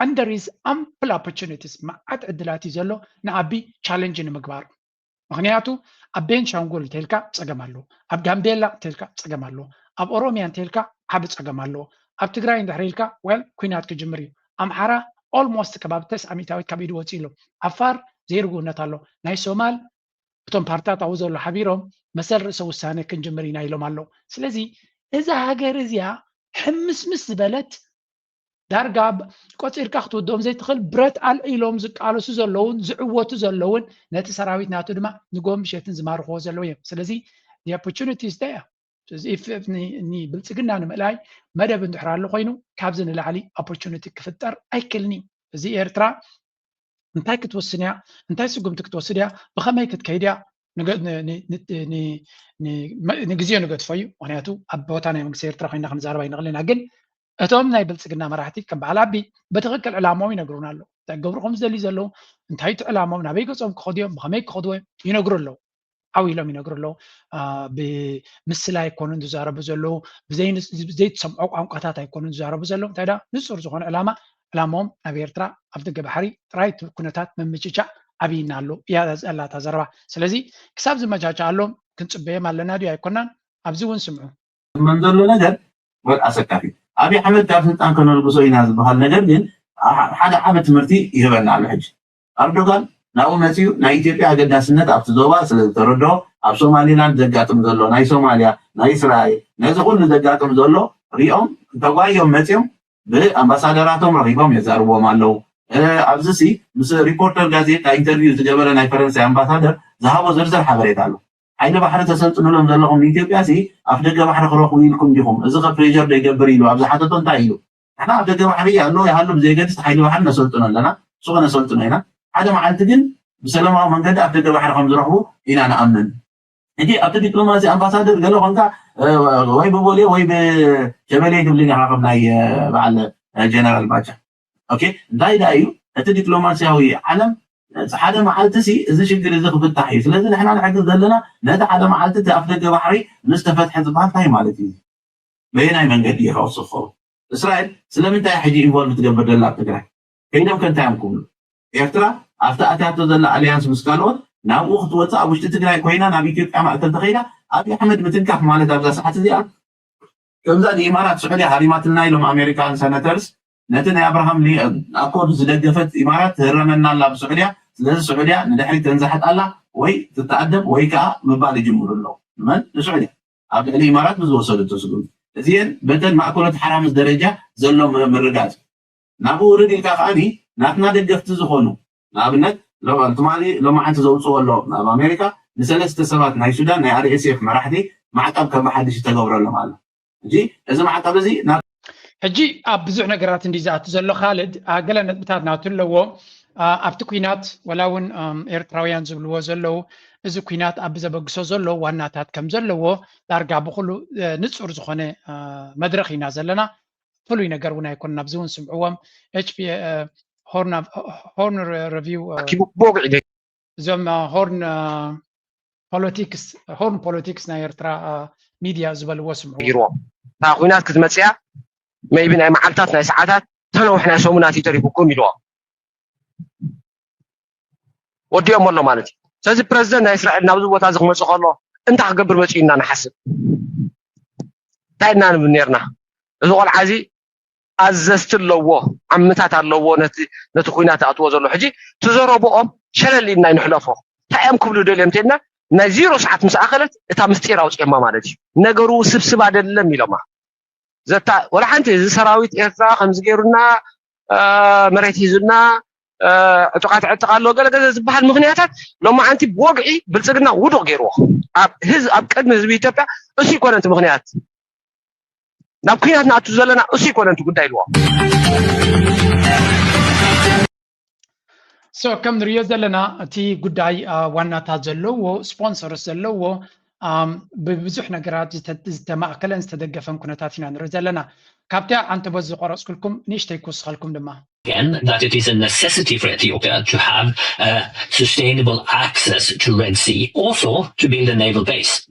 And there is ample opportunities፣ መዓት ዕድላት እዩ ዘሎ ንዓቢ ቻለንጅ ንምግባሩ። ምክንያቱ ኣብ ቤንሻንጉል እንተልካ ፀገም ኣሎ፣ ኣብ ጋምቤላ እንተልካ ፀገም ኣሎ፣ ኣብ ኦሮሚያ እንተልካ ዓቢ ፀገም ኣሎ። ኣብ ትግራይ እንድሕር ኢልካ well ኩናት ክጅምር እዩ። ኣምሓራ almost ከባቢ ተስዓ ሚእታዊት ካብ ኢዱ ወፂኡ ኣሎ። ዓፋር ዘይርጉእነት ኣሎ። ናይ ሶማል እቶም ፓርትታት ኣብኡ ዘሎ ሓቢሮም መሰል ርእሰ ውሳነ ክንጅምር ኢና ኢሎም ኣለዉ። ስለዚ እዛ ሃገር እዚኣ ሕምስምስ ዝበለት ዳርጋ ቆፂርካ ክትውድኦም ዘይትኽእል ብረት ኣልዒሎም ዝቃለሱ ዘለውን ዝዕወቱ ዘለውን ነቲ ሰራዊት ናቱ ድማ ንጎም ምሸትን ዝማርኽዎ ዘለዉ እዮም። ስለዚ opportunities there ብልፅግና ንምእላይ መደብ እንድሕር ኣሎ ኮይኑ ካብዚ ንላዕሊ opportunity ክፍጠር ኣይክልኒ። እዚ ኤርትራ እንታይ ክትወስን እያ፣ እንታይ ስጉምቲ ክትወስድ እያ፣ ብኸመይ ክትከይድ እያ ንግዜኡ ንገድፎ እዩ። ምክንያቱ ኣብ ቦታ ናይ መንግስቲ ኤርትራ ኮይና ክንዛረብ ኣይንኽእል ኢና። ግን እቶም ናይ ብልፅግና መራሕቲ ከም በዓል ኣቢ ብትኽክል ዕላማኦም ይነግሩና ኣለዉ። እንታይ ክገብሩ ከም ዝደልዩ ዘለዉ፣ እንታይ እቲ ዕላማኦም፣ ናበይ ገፆም ክኸዱ እዮም፣ ብኸመይ ክኸዱ እዮም ይነግሩ ኣለዉ። ዓው ኢሎም ይነግሩ ኣለዉ። ብምስላ ኣይኮኑን ዝዛረቡ ዘለዉ፣ ብዘይትሰምዖ ቋንቋታት ኣይኮኑን ዝዛረቡ ዘለዉ። እንታይ ደኣ ንፁር ዝኾነ ዕላማ፣ ዕላማኦም ናብ ኤርትራ ኣብ ደገ ባሕሪ ጥራይ እቲ ኩነታት ምምችቻእ ኣብይና ኣሎ እያ ዘላ እታ ዘረባ። ስለዚ ክሳብ ዝመቻቻ ኣሎም ክንፅበዮም ኣለና ድዩ ኣይኮናን? ኣብዚ እውን ስምዑ። መን ዘሎ ነገር ወል ኣሰካፊ ኣብይ ኣሕመድ ካብ ስልጣን ከነልግሶ ኢና ዝበሃል ነገር ግን ሓደ ዓቢ ትምህርቲ ይህበና ኣሎ። ሕጂ ኣርዶጋን ናብኡ መፅዩ ናይ ኢትዮጵያ ኣገዳስነት ኣብቲ ዞባ ስለዝተረድኦ ኣብ ሶማሊላንድ ዘጋጥም ዘሎ ናይ ሶማልያ ናይ እስራኤል ነዚ ኩሉ ዘጋጥም ዘሎ ሪኦም ተጓዮም መፅዮም ብኣምባሳደራቶም ረኺቦም የዛርብዎም ኣለዉ። ኣብዚ ሲ ምስ ሪፖርተር ጋዜጣ ኢንተርቪው ዝገበረ ናይ ፈረንሳይ ኣምባሳደር ዝሃቦ ዝርዝር ሓበሬታ ኣሎ። ሓይሊ ባሕሪ ተሰልጥኑሎም ዘለኹም ንኢትዮጵያ ሲ ኣፍ ደገ ባሕሪ ክረኽቡ ኢልኩም ዲኹም? እዚ ከ ፕሬር ዶ ይገብር ኢሉ ኣብ ዝሓተቶ እንታይ ኢሉ? ንሕና ኣፍ ደገ ባሕሪ ኣሎ ይሃሉ ብዘየገድስ ሓይሊ ባሕሪ ነሰልጥኖ ኣለና፣ ሱቕ ነሰልጥኖ ኢና። ሓደ መዓልቲ ግን ብሰላማዊ መንገዲ ኣፍ ደገ ባሕሪ ከም ዝረኽቡ ኢና ንኣምን። ሕጂ ኣብቲ ዲፕሎማሲ ኣምባሳደር ገለ ኮንካ ወይ ብቦሌ ወይ ብሸበሌ ትብልን ኢኻ ከም ናይ በዓል ጀነራል ባጫ። ኦኬ እንታይ ደኣ እዩ እቲ ዲፕሎማሲያዊ ዓለም ሓደ መዓልቲ ሲ እዚ ሽግር እዚ ክፍታሕ እዩ። ስለዚ ንሕና ንሕግዝ ዘለና ነቲ ሓደ መዓልቲ እቲ ኣፍ ደገ ባሕሪ ምስ ተፈትሐ ዝበሃል እንታይ ማለት እዩ? በየናይ መንገዲ እዩ ክወስድ ክኸውን? እስራኤል ስለምንታይ ሕጂ ኢንቮልቭ ትገብር ዘላ ኣብ ትግራይ? ከይዶም ከ እንታይ እዮም ክብሉ? ኤርትራ ኣብቲ ኣትያቶ ዘላ ኣልያንስ ምስ ካልኦት ናብኡ ክትወፅእ ኣብ ውሽጢ ትግራይ ኮይና ናብ ኢትዮጵያ ማእከል ተኸይዳ ኣብይ ኣሕመድ ምትንካፍ ማለት ኣብዛ ሰዓት እዚኣ ከምዛ ንኢማራት ስዑድያ ሃሪማትና ኢሎም ኣሜሪካን ሰነተርስ ነቲ ናይ ኣብርሃም ኣኮርድ ዝደገፈት ኢማራት ትህረመና ኣላ ብስዑድያ። ስለዚ ስዑድያ ንድሕሪት ተንዛሕጥ ኣላ ወይ ትተኣደብ ወይ ከዓ ምባል ይጅምሩ ኣለዉ። መን? ንስዑድያ ኣብ ልዕሊ ኢማራት ብዝወሰደቶ ስጉምቲ። እዚኤን በተን ማእከሎት ሓራምዝ ደረጃ ዘሎ ምርጋፅ ናብኡ ውርድ ኢልካ ከዓኒ ናትና ደገፍቲ ዝኾኑ ንኣብነት ትማሊ ሎማዓንቲ ዘውፅዎ ኣሎ ኣብ ኣሜሪካ ንሰለስተ ሰባት ናይ ሱዳን ናይ ኣርኤስኤፍ መራሕቲ ማዕቀብ ከም ብሓድሽ ይተገብረሎም ኣሎ። ሕጂ እዚ ማዕቀብ እዚ ናብ ሕጂ ኣብ ብዙሕ ነገራት እንዲ ዝኣቱ ዘሎ ካልድ ገለ ነጥብታት ናቱ ኣለዎ። ኣብቲ ኩናት ወላ እውን ኤርትራውያን ዝብልዎ ዘለዉ፣ እዚ ኩናት ኣብ ዘበግሶ ዘሎ ዋናታት ከም ዘለዎ ዳርጋ ብኩሉ ንፁር ዝኾነ መድረኽ ኢና ዘለና። ፍሉይ ነገር እውን ኣይኮነን። ኣብዚ እውን ስምዕዎም። ሆርን ሪቪው ብወግዒ እዞም ሆርን ፖለቲክስ ሆርን ፖለቲክስ ናይ ኤርትራ ሚድያ ዝበልዎ ስምዕዎም። እታ ኩናት ክትመፅያ maybe ናይ መዓልታት ናይ ሰዓታት ተነውሕ ናይ ሰሙናት እዩ ተሪፉኩም ኢልዎም። ወዲኦም ኣሎ ማለት እዩ። ስለዚ ፕረዚደንት ናይ እስራኤል ናብዚ ቦታ እዚ ክመፅእ ከሎ እንታይ ክገብር መፅኡ ኢና ንሓስብ። እንታይ ኢና ንብል ነርና? እዚ ቆልዓ እዚ ኣዘዝቲ ኣለዎ፣ ዓምታት ኣለዎ ነቲ ነቲ ኩናት ኣትዎ ዘሎ። ሕጂ ትዘረብኦም ሸለል ኢልና ይንሕለፎ። እንታይ እዮም ክብሉ ደልዮም እንተልና ናይ ዜሮ ሰዓት ምስ ኣኸለት እታ ምስጢር ኣውፅኦማ ማለት እዩ። ነገሩ ስብስብ ኣይደለም ኢሎማ። ዘታ ወላ ሓንቲ እዚ ሰራዊት ኤርትራ ከምዚ ገይሩና መሬት ሂዙና ዕጡቃት ዕጥቅ ኣሎ ገለ ገለ ዝበሃል ምክንያታት ሎማዓንቲ ብወግዒ ብልፅግና ውዱቅ ገይርዎ ኣብ ህዝብ ኣብ ቅድሚ ህዝቢ ኢትዮጵያ። እሱ ይኮነ እቲ ምክንያት ናብ ኩናት ንኣቱ ዘለና እሱ ይኮነ እቲ ጉዳይ ኢልዎ። So ከም ንሪኦ ዘለና እቲ ጉዳይ ዋናታት ዘለዎ ስፖንሰርስ ዘለዎ ብብዙሕ ነገራት ዝተማእከለን ዝተደገፈን ኩነታት ኢና ንርኢ ዘለና። ካብቲ ኣንተቦ ዝቆረፅኩልኩም ንእሽተይ ክውስኸልኩም ድማ again that it is a necessity for Ethiopia to have uh, sustainable access to Red Sea, also to build a naval base.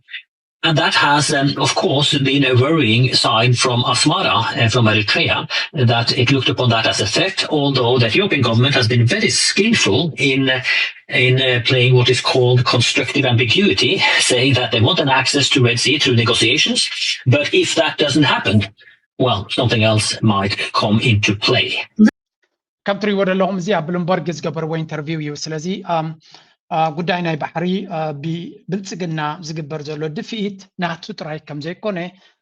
And that has, um, of course, been a worrying sign from Asmara and from Eritrea, that it looked upon that as a threat, although the Ethiopian government has been very skillful in uh, in uh, playing what is called constructive ambiguity, saying that they want an access to Red Sea through negotiations, but if that doesn't happen, well, something else might come into play. ከም ትሪእዎ ዘለኹም እዚ ኣብ ብሉምበርግ ዝገበርዎ ኢንተርቪው እዩ። ስለዚ ጉዳይ ናይ ባሕሪ ብብልፅግና ዝግበር ዘሎ ድፍኢት ናቱ ጥራይ ከም ዘይኮነ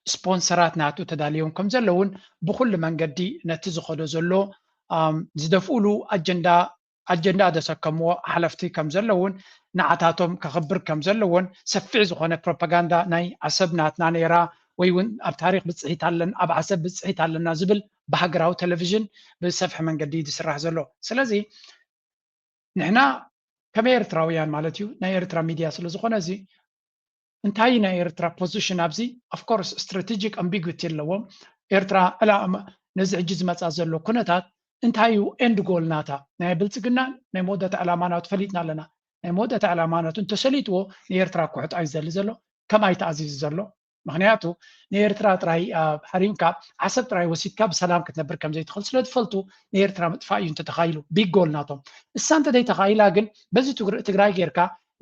ስፖንሰራት ናቱ ተዳልዮም ከም ዘለውን ብኩሉ መንገዲ ነቲ ዝኸዶ ዘሎ ዝደፍኡሉ ኣጀንዳ ኣጀንዳ ዘሰከምዎ ሓለፍቲ ከም ዘለውን ንዓታቶም ከኽብር ከም ዘለዎን ሰፊሕ ዝኾነ ፕሮፓጋንዳ ናይ ዓሰብ ናትና ነይራ ወይ እውን ኣብ ታሪክ ብፅሒት ኣለን ኣብ ዓሰብ ብፅሒት ኣለና ዝብል ብሃገራዊ ቴሌቪዥን ብሰፍሒ መንገዲ ዝስራሕ ዘሎ። ስለዚ ንሕና ከመይ ኤርትራውያን ማለት እዩ ናይ ኤርትራ ሚድያ ስለዝኾነ እዚ እንታይ ናይ ኤርትራ ፖዚሽን ኣብዚ of course strategic ambiguity ኣለዎም። ኤርትራ ዕላማ ነዚ ሕጂ ዝመፃ ዘሎ ኩነታት እንታይ እዩ end goal ናታ ናይ ብልፅግና ናይ መወዳእታ ዕላማ ናቱ ፈሊጥና ኣለና። ናይ መወዳእታ ዕላማ ናቱ እንተሰሊጥዎ ንኤርትራ ክውሕጣ እዩ ዝደሊ ዘሎ ከም ኣይተኣዚዙ ዘሎ። ምክንያቱ ንኤርትራ ጥራይ ሃሪምካ ዓሰብ ጥራይ ወሲድካ ብሰላም ክትነብር ከም ዘይትኽእል ስለ ዝፈልጡ ንኤርትራ ምጥፋእ እዩ እንተተኻይሉ big goal ናቶም። እሳ እንተዘይተኻይላ ግን በዚ ትግራይ ጌርካ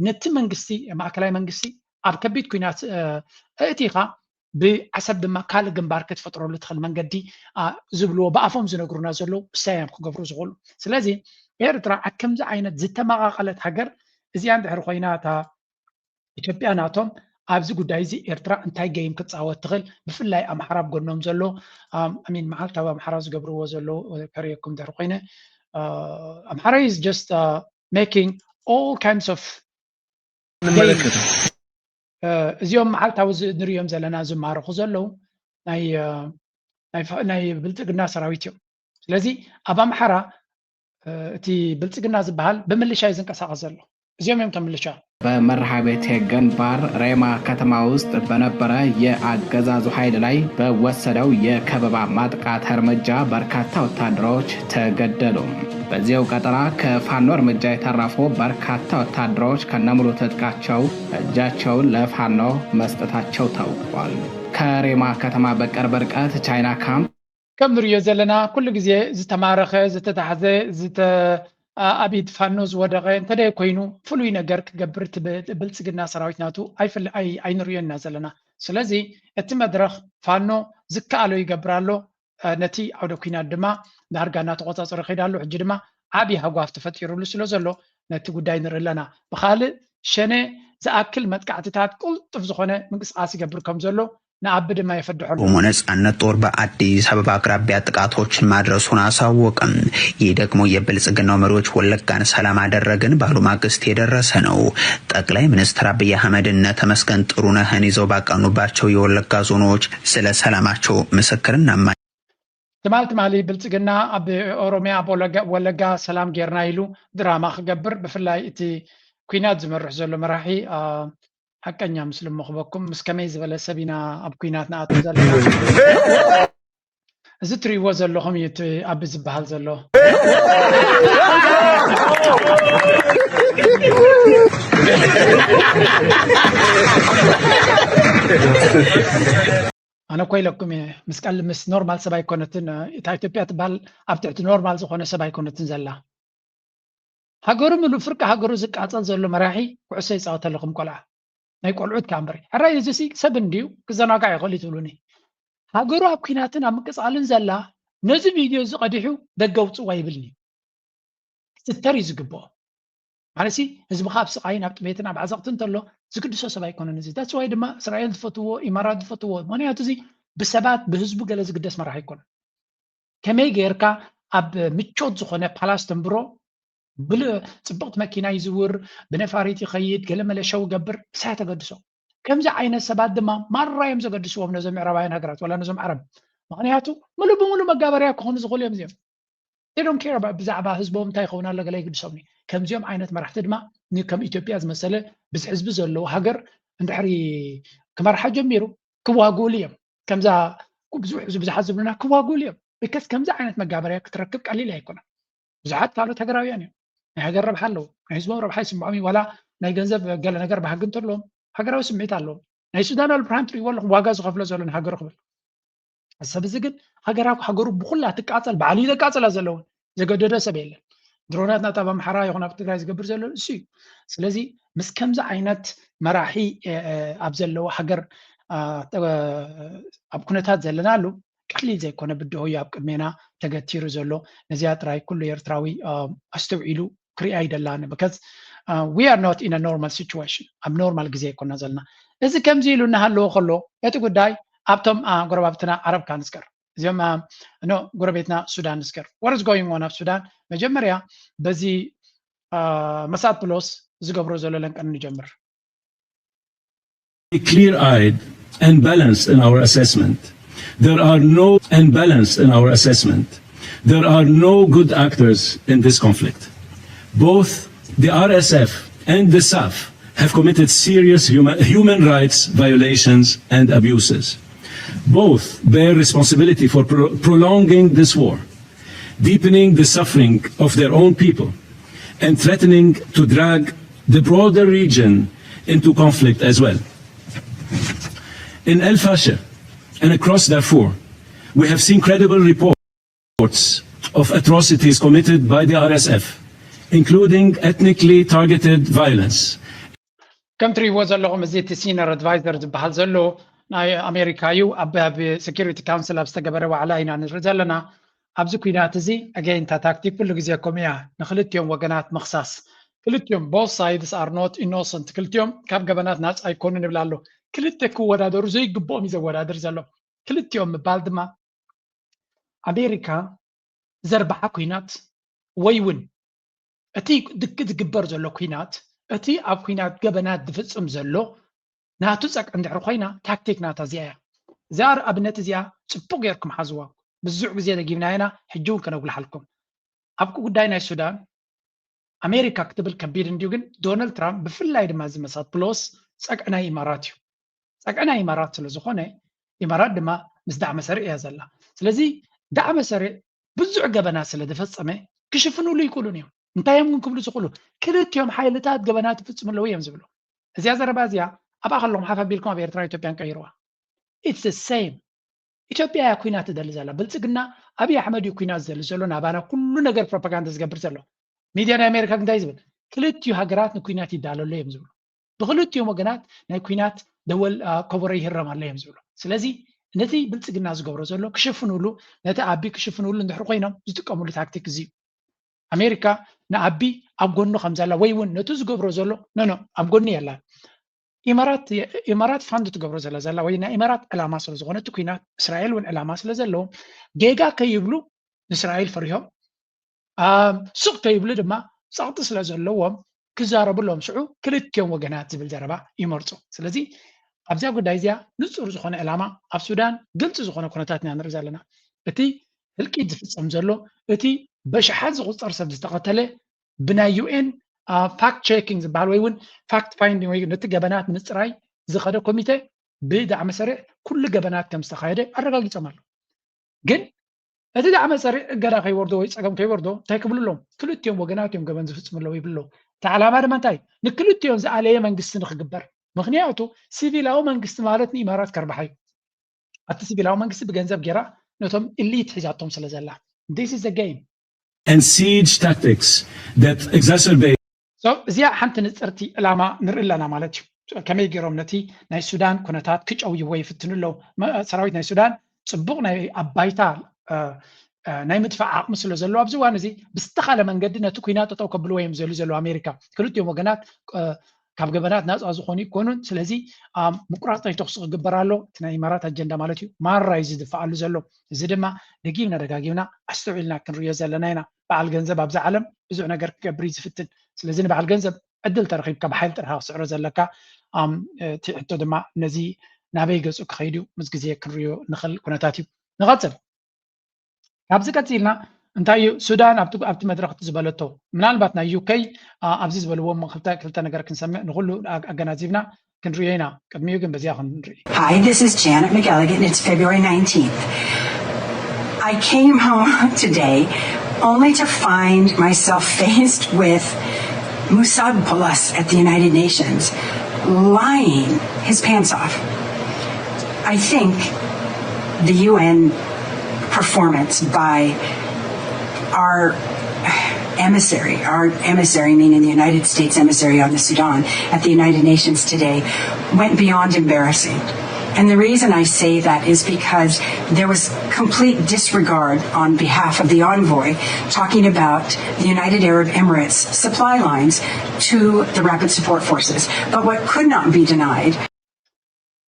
ነቲ መንግስቲ ማእከላይ መንግስቲ ኣብ ከቢድ ኩናት ኣእቲኻ ብዓሰብ ድማ ካልእ ግንባር ክትፈጥረሉ ትኽእል መንገዲ ዝብልዎ ብኣፎም ዝነግሩና ዘለዉ እሳይ እዮም ክገብሩ ዝኽእሉ። ስለዚ ኤርትራ ኣብ ከምዚ ዓይነት ዝተመቓቐለት ሃገር እዚኣ እንድሕር ኮይና እታ ኢትዮጵያ ናቶም ኣብዚ ጉዳይ እዚ ኤርትራ እንታይ game ክትፃወት ትኽእል ብፍላይ ኣምሓራ ኣብ ጎኖም ዘሎ ሚን መዓልታዊ ኣምሓራ ዝገብርዎ ዘለዉ ከርእየኩም እንድሕር ኮይነ ኣምሓራ is just making all kinds of ንመለከተው እዚኦም መዓልታዊ ንሪኦም ዘለና ዝማረኹ ዘለዉ ናይ ብልፅግና ሰራዊት እዮም። ስለዚ ኣብ ኣምሓራ እቲ ብልፅግና ዝበሃል ብምልሻ እዩ ዝንቀሳቀስ ዘሎ። እዚኦም እዮም ተምልሻ በመርሃ ቤቴ ግንባር ሬማ ከተማ ውስጥ በነበረ የአገዛዙ ኃይል ላይ በወሰደው የከበባ ማጥቃት እርምጃ በርካታ ወታደሮች ተገደሉ። በዚያው ቀጠና ከፋኖ እርምጃ የተረፉ በርካታ ወታደሮች ከነሙሉ ትጥቃቸው እጃቸውን ለፋኖ መስጠታቸው ታውቋል። ከሬማ ከተማ በቅርብ ርቀት ቻይና ካምፕ ከም ንሪኦ ዘለና ኩሉ ግዜ ዝተማረኸ ዝተታሕዘ ኣብ ኢድ ፋኖ ዝወደቐ እንተደይ ኮይኑ ፍሉይ ነገር ክገብር እቲ ብልፅግና ሰራዊት ናቱ ኣይንሪኦ ኢና ዘለና። ስለዚ እቲ መድረኽ ፋኖ ዝከኣሎ ይገብር ኣሎ። ነቲ ዓውደ ኩናት ድማ ዳርጋ እናተቆፃፀሮ ይኸይድ ኣሎ። ሕጂ ድማ ዓብዪ ሃጓፍ ተፈጢሩሉ ስለ ዘሎ ነቲ ጉዳይ ንርኢ ኣለና። ብኻልእ ሸነ ዝኣክል መጥቃዕትታት ቅልጡፍ ዝኾነ ምንቅስቃስ ይገብር ከም ዘሎ ንኣቢ ድማ የፈድሐሉ። ኦሮሞ ነጻነት ጦር በአዲስ አበባ አቅራቢያ ጥቃቶችን ማድረሱን አሳወቀም። ይህ ደግሞ የብልጽግናው መሪዎች ወለጋን ሰላም አደረግን ባሉ ማግስት የደረሰ ነው። ጠቅላይ ሚኒስትር አብይ አህመድን እነ ተመስገን ጥሩነህን ይዘው ባቀኑባቸው የወለጋ ዞኖች ስለ ሰላማቸው ምስክርና ትማል ትማሊ ብልጽግና ኣብ ኦሮሚያ ኣብ ወለጋ ሰላም ጌርና ኢሉ ድራማ ክገብር፣ ብፍላይ እቲ ኲናት ዝመርሕ ዘሎ መራሒ ሓቀኛ ምስልሞ ክበኩም፣ ምስ ከመይ ዝበለ ሰብ ኢና ኣብ ኲናት ንኣቱ ዘለና? እዚ ትርእይዎ ዘለኹም እዩ እቲ ኣብ ዝበሃል ዘሎ። ኣነ እኮ ኢለኩም እየ፣ ምስ ቀል ምስ ኖርማል ሰብ ኣይኮነትን። እታ ኢትዮጵያ ትበሃል ኣብ ትሕቲ ኖርማል ዝኾነ ሰብ ኣይኮነትን ዘላ። ሃገሩ ምሉእ ፍርቂ ሃገሩ ዝቃጸል ዘሎ መራሒ ኩዕሶ ይጻወተልኹም ቆልዓ። ናይ ቆልዑት ከኣ እምበሪ። ሕራይ እዚ ሲ ሰብ እንድዩ ክዘናጋዕ ይኽእል እዩ ትብሉኒ። ሃገሩ ኣብ ኲናትን ኣብ ምቅጻልን ዘላ ነዚ ቪድዮ እዚ ቀዲሑ ደገ ኣውጽዋ ይብልኒ። ክስተር እዩ ዝግብኦ። ማለት ሲ ህዝብኻ ኣብ ስቓይን ኣብ ጥሜትን ኣብ ዓዘቕትን እንተሎ ዝግድሶ ሰብ ኣይኮነን እዚ። That's why ድማ እስራኤል ዝፈትዎ፣ ኢማራት ዝፈትዎ። ምኽንያቱ እዚ ብሰባት ብህዝቡ ገለ ዝግደስ መራሒ ኣይኮነን። ከመይ ጌርካ ኣብ ምቾት ዝኾነ ፓላስ ተንብሮ፣ ብል ጽብቕቲ መኪና ይዝውር፣ ብነፋሪት ይኸይድ፣ ገለ መለ ሸው ይገብር፣ ንሳ እያ ተገድሶ። ከምዚ ዓይነት ሰባት ድማ ማራ እዮም ዘገድስዎም ነዞም ምዕራባውያን ሃገራት ዋላ ነዞም ዓረብ። ምኽንያቱ ምሉእ ብምሉእ መጋበርያ ክኾኑ ዝኽእሉ እዮም እዚኦም። They don't care about ብዛዕባ ህዝቦም እንታይ ይኸውን ኣሎ ገለ ይግድሶም እዩ። ከምዚኦም ዓይነት መራሕቲ ድማ ን- ከም ኢትዮጵያ ዝመሰለ ብዝሒ ህዝቢ ዘለዎ ሃገር እንድሕሪ ክመርሓ ጀሚሩ ክዋግኡሉ እዮም። ከምዛ ብዙሕ ህዝቢ ብዙሓት ዝብሉና ክዋግኡሉ እዮም። Because ከምዚ ዓይነት መጋበርያ ክትረክብ ቀሊል ኣይኮነን። ብዙሓት ካልኦት ሃገራውያን እዮም። ናይ ሃገር ረብሓ ኣለዎ። ናይ ህዝቦም ረብሓ ይስምዖም እዩ። ዋላ ናይ ገንዘብ ገለ ነገር ባህጊ እንተለዎም ሃገራዊ ስምዒት ኣለዎም። ናይ ሱዳን ኣልብርሃን ትርእይዎ ኣለኹም ዋጋ ዝኸፍሎ ዘሎ ንሃገሩ ክብል። ሰብ እዚ ግን ሃገራ ሃገሩ ብኹላ ትቃጸል ባዕሉ እዩ ዘቃጽላ ዘለውን ዘገደዶ ሰብ የለን። ድሮናት ናታ ኣብ ኣምሓራ ይኹን ኣብ ትግራይ ዝገብር ዘሎ እሱ እዩ። ስለዚ ምስ ከምዚ ዓይነት መራሒ ኣብ ዘለዎ ሃገር ኣብ ኩነታት ዘለናሉ ቀሊል ዘይኮነ ብድሆ እዩ ኣብ ቅድሜና ተገቲሩ ዘሎ። ነዚኣ ጥራይ ኩሉ ኤርትራዊ ኣስተውዒሉ ክሪኣ ይደላኒ። Because we are not in a normal situation፣ ኣብ ኖርማል ግዜ ኣይኮና ዘለና። እዚ ከምዚ ኢሉ እናሃለዎ ከሎ እቲ ጉዳይ ኣብቶም ጎረባብትና ዓረብ ከኣ ንስገር። እዚኦም ኖ ጎረቤትና ሱዳን ንስገር። What is going on ኣብ ሱዳን? መጀመርያ በዚ መሳት ብሎስ ዝገብሮ ዘሎ ለንቀን ንጀምር። Clear-eyed and balanced in our assessment. There are no and balanced in our assessment. There are no good actors in this conflict. Both the R S F and the SAF have committed serious human, human rights violations and abuses. Both bear responsibility for pro- prolonging this war, deepening the suffering of their own people, and threatening to drag the broader region into conflict as well. In El Fasher and across Darfur, we have seen credible reports of atrocities committed by the R S F, including ethnically targeted violence. ከም ትርእይዎ ዘለኹም እዚ እቲ ሲነር ኣድቫይዘር ዝበሃል ዘሎ ናይ ኣሜሪካ እዩ። ኣብ ኣብ ሴኪሪቲ ካውንስል ኣብ ዝተገበረ ዋዕላ ኢና ንርኢ ዘለና። ኣብዚ ኩናት እዚ ኣገይንታ ታክቲክ ኩሉ ግዜ ከምኡ እያ፣ ንክልቲኦም ወገናት ምኽሳስ። ክልቲኦም both sides are not innocent፣ ክልቲኦም ካብ ገበናት ናፃ ኣይኮኑን ይብል ኣሎ። ክልተ ክወዳደሩ ዘይግብኦም እዩ ዘወዳድር ዘሎ። ክልቲኦም ምባል ድማ ኣሜሪካ ዘርብሓ ኩናት ወይ እውን እቲ ድክ ዝግበር ዘሎ ኩናት እቲ ኣብ ኩናት ገበናት ዝፍፅም ዘሎ ናቱ ፀቅ እንድሕር ኮይና ታክቲክ ናታ እዚኣ እያ። እዛ ኣብነት እዚኣ ፅቡቅ ጌርኩም ሓዝዋ። ብዙሕ ግዜ ደጊምና ኢና፣ ሕጂ እውን ከነጉልሓልኩም። ኣብ ጉዳይ ናይ ሱዳን ኣሜሪካ ክትብል ከቢድ እንድዩ፣ ግን ዶናልድ ትራምፕ ብፍላይ ድማ እዚ መሳት ፕሎስ ፀግዒ ናይ ኢማራት እዩ። ፀግዒ ናይ ኢማራት ስለ ዝኾነ ኢማራት ድማ ምስ ዳዕመ ሰሪዕ እያ ዘላ። ስለዚ ዳዕመ ሰሪዕ ብዙሕ ገበና ስለ ዝፈፀመ ክሽፍኑሉ ይክእሉን እዮም። እንታይ እዮም ግን ክብሉ ዝኽእሉ? ክልቲኦም ሓይልታት ገበናት ይፍፅሙ ኣለዉ እዮም ዝብሉ። እዚኣ ዘረባ እዚኣ ኣብኣ ከለኹም ሓፍ ኣቢልኩም ኣብ ኤርትራን ኢትዮጵያን ቀይርዋ። It's the same። ኢትዮጵያ እያ ኩናት ትደሊ ዘላ። ብልፅግና ኣብይ ኣሕመድ እዩ ኩናት ዝደሊ ዘሎ፣ ናባና ኩሉ ነገር ፕሮፓጋንዳ ዝገብር ዘሎ። ሚድያ ናይ ኣሜሪካ ግን እንታይ ዝብል? ክልቲኡ ሃገራት ንኩናት ይዳለሉ እዮም ዝብሉ። ብክልቲኦም ወገናት ናይ ኩናት ደወል ከበሮ ይህረም ኣሎ እዮም ዝብሉ። ስለዚ ነቲ ብልፅግና ዝገብሮ ዘሎ ክሽፍኑሉ፣ ነቲ ኣቢ ክሽፍኑሉ እንድሕር ኮይኖም ዝጥቀምሉ ታክቲክ እዚ እዩ። ኣሜሪካ ንኣቢ ኣብ ጎኑ ከም ዘላ ወይ እውን ነቲ ዝገብሮ ዘሎ ኖ ኖ ኣብ ጎኑ የላን። ኢማራት ኢማራት ፋንድ ትገብሮ ዘላ ዘላ ወይ ናይ ኢማራት ዕላማ ስለ ዝኾነ እቲ ኩናት እስራኤል እውን ዕላማ ስለ ዘለዎም ጌጋ ከይብሉ ንእስራኤል ፈሪሆም ስቕ ከይብሉ ድማ ጸቕጢ ስለ ዘለዎም ክዛረቡ ኣለዎም። ሽዑ ክልቲኦም ወገናት ዝብል ዘረባ ይመርጹ። ስለዚ ኣብዚኣ ጉዳይ እዚኣ ንጹር ዝኾነ ዕላማ ኣብ ሱዳን ግልጺ ዝኾነ ኩነታት ኢና ንርኢ ዘለና። እቲ ህልቂት ዝፍፀም ዘሎ፣ እቲ በሽሓት ዝቁፀር ሰብ ዝተቐተለ ብናይ ዩ ኤን ፋክት ቸኪንግ ዝበሃል ወይ እውን ፋክት ፋይንዲንግ ወይ ነቲ ገበናት ምፅራይ ዝኸደ ኮሚቴ ብዳዕመ ሰሪዕ ኩሉ ገበናት ከም ዝተኻየደ ኣረጋጊፆም ኣለዉ። ግን እቲ ዳዕመ ሰሪዕ እገዳ ከይወርዶ ወይ ፀገም ከይወርዶ እንታይ ክብሉ ኣለዎም? ክልቲኦም ወገናት እዮም ገበን ዝፍፅሙ ኣለዉ ይብሉ ኣለዉ። እቲ ዓላማ ድማ እንታይ? ንክልቲኦም ዝኣለየ መንግስቲ ንክግበር። ምክንያቱ ሲቪላዊ መንግስቲ ማለት ንኢማራት ከርብሓ እዩ። ኣብቲ ሲቪላዊ መንግስቲ ብገንዘብ ጌራ ነቶም ኢሊት ሒዛቶም ስለ ዘላ። This is the game. And siege tactics that exacerbate So እዚኣ ሓንቲ ንፅርቲ ዕላማ ንርኢ ኣለና ማለት እዩ። ከመይ ገይሮም ነቲ ናይ ሱዳን ኩነታት ክጨውይዎ ይፍትኑ ኣለዉ። መ- ሰራዊት ናይ ሱዳን ፅቡቕ ናይ ኣባይታ እ፣ እ፣ ናይ ምድፋዕ ዓቕሚ ስለ ዘለዎ ኣብዚ እዋን እዚ ብዝተኻለ መንገዲ ነቲ ኩናት ጠጠው ከብልዎ እዮም ዝደልዩ ዘለዉ ኣሜሪካ። ክልቲኦም ወገናት እ፣ ካብ ገበናት ናፃ ዝኾኑ ይኮኑን። ስለዚ እ፣ ምቁራፅ ናይ ተኩሲ ክግበር ኣሎ። እቲ ናይ ኢማራት ኣጀንዳ ማለት እዩ። ማራ እዩ ዝድፋኣሉ ዘሎ። እዚ ድማ ደጊምና ደጋጊምና ኣስተውዒልና ክንሪኦ ዘለና ኢና። በዓል ገንዘብ ኣብዚ ዓለም ብዙሕ ነገር ክገብር እዩ ዝፍትን። ስለዚ ንበዓል ገንዘብ ዕድል ተረኺብካ ብሓይሊ ጥራሕ ክስዕሮ ዘለካ። ኣም፣ እቲ ሕቶ ድማ ነዚ ናበይ ገፁ ክኸይድ እዩ ምስ ግዜ ክንሪኦ ንኽእል ኩነታት እዩ። ንቐፅል። ካብዚ ቀፂልና እንታይ እዩ ሱዳን ኣብቲ ኣብቲ መድረኽ እቲ ዝበለቶ? ምናልባት ናይ ዩ ኬይ ኣ፣ ኣብዚ ዝበልዎም ክልተ ክልተ ነገር ክንሰምዕ ንኹሉ ኣ- ኣገናዚብና ክንሪኦ ኢና። ቅድሚኡ ግን በዚኣ ክንርኢ። Hi, this is Janet McElligott, and it's February nineteenth. I came home today only to find myself faced with Musad Palas at the United Nations lying his pants off. I think the U N performance by our emissary, our emissary meaning the United States emissary on the Sudan at the United Nations today, went beyond embarrassing. And the reason I say that is because there was complete disregard on behalf of the envoy talking about the United Arab Emirates supply lines to the Rapid Support Forces. But what could not be denied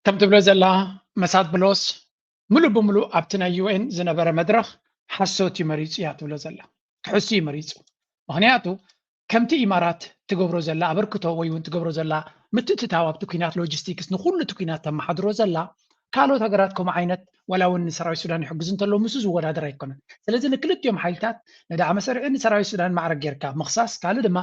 ከም ትብሎ ዘላ መሳት ብሎስ ሙሉእ ብሙሉእ ኣብቲ ናይ ዩ ኤን ዝነበረ መድረኽ ሓሶት እዩ መሪፁ እያ ትብሎ ዘላ። ክሕሱ እዩ መሪፁ። ምክንያቱ ከምቲ ኢማራት ትገብሮ ዘላ ኣበርክቶ ወይ እውን ትገብሮ ዘላ ምትእትታው ኣብቲ ኩናት ሎጂስቲክስ ንኩሉ እቲ ኩናት ተመሓድሮ ዘላ ካልኦት ሃገራት ከምኡ ዓይነት ዋላ እውን ንሰራዊት ሱዳን ይሕግዙ እንተለዉ ምስኡ ዝወዳደር ኣይኮነን። ስለዚ ንክልቲኦም ሓይልታት ንዳዕመ ሰሪዕን ንሰራዊት ሱዳን ማዕረ ጌርካ ምኽሳስ ካልእ ድማ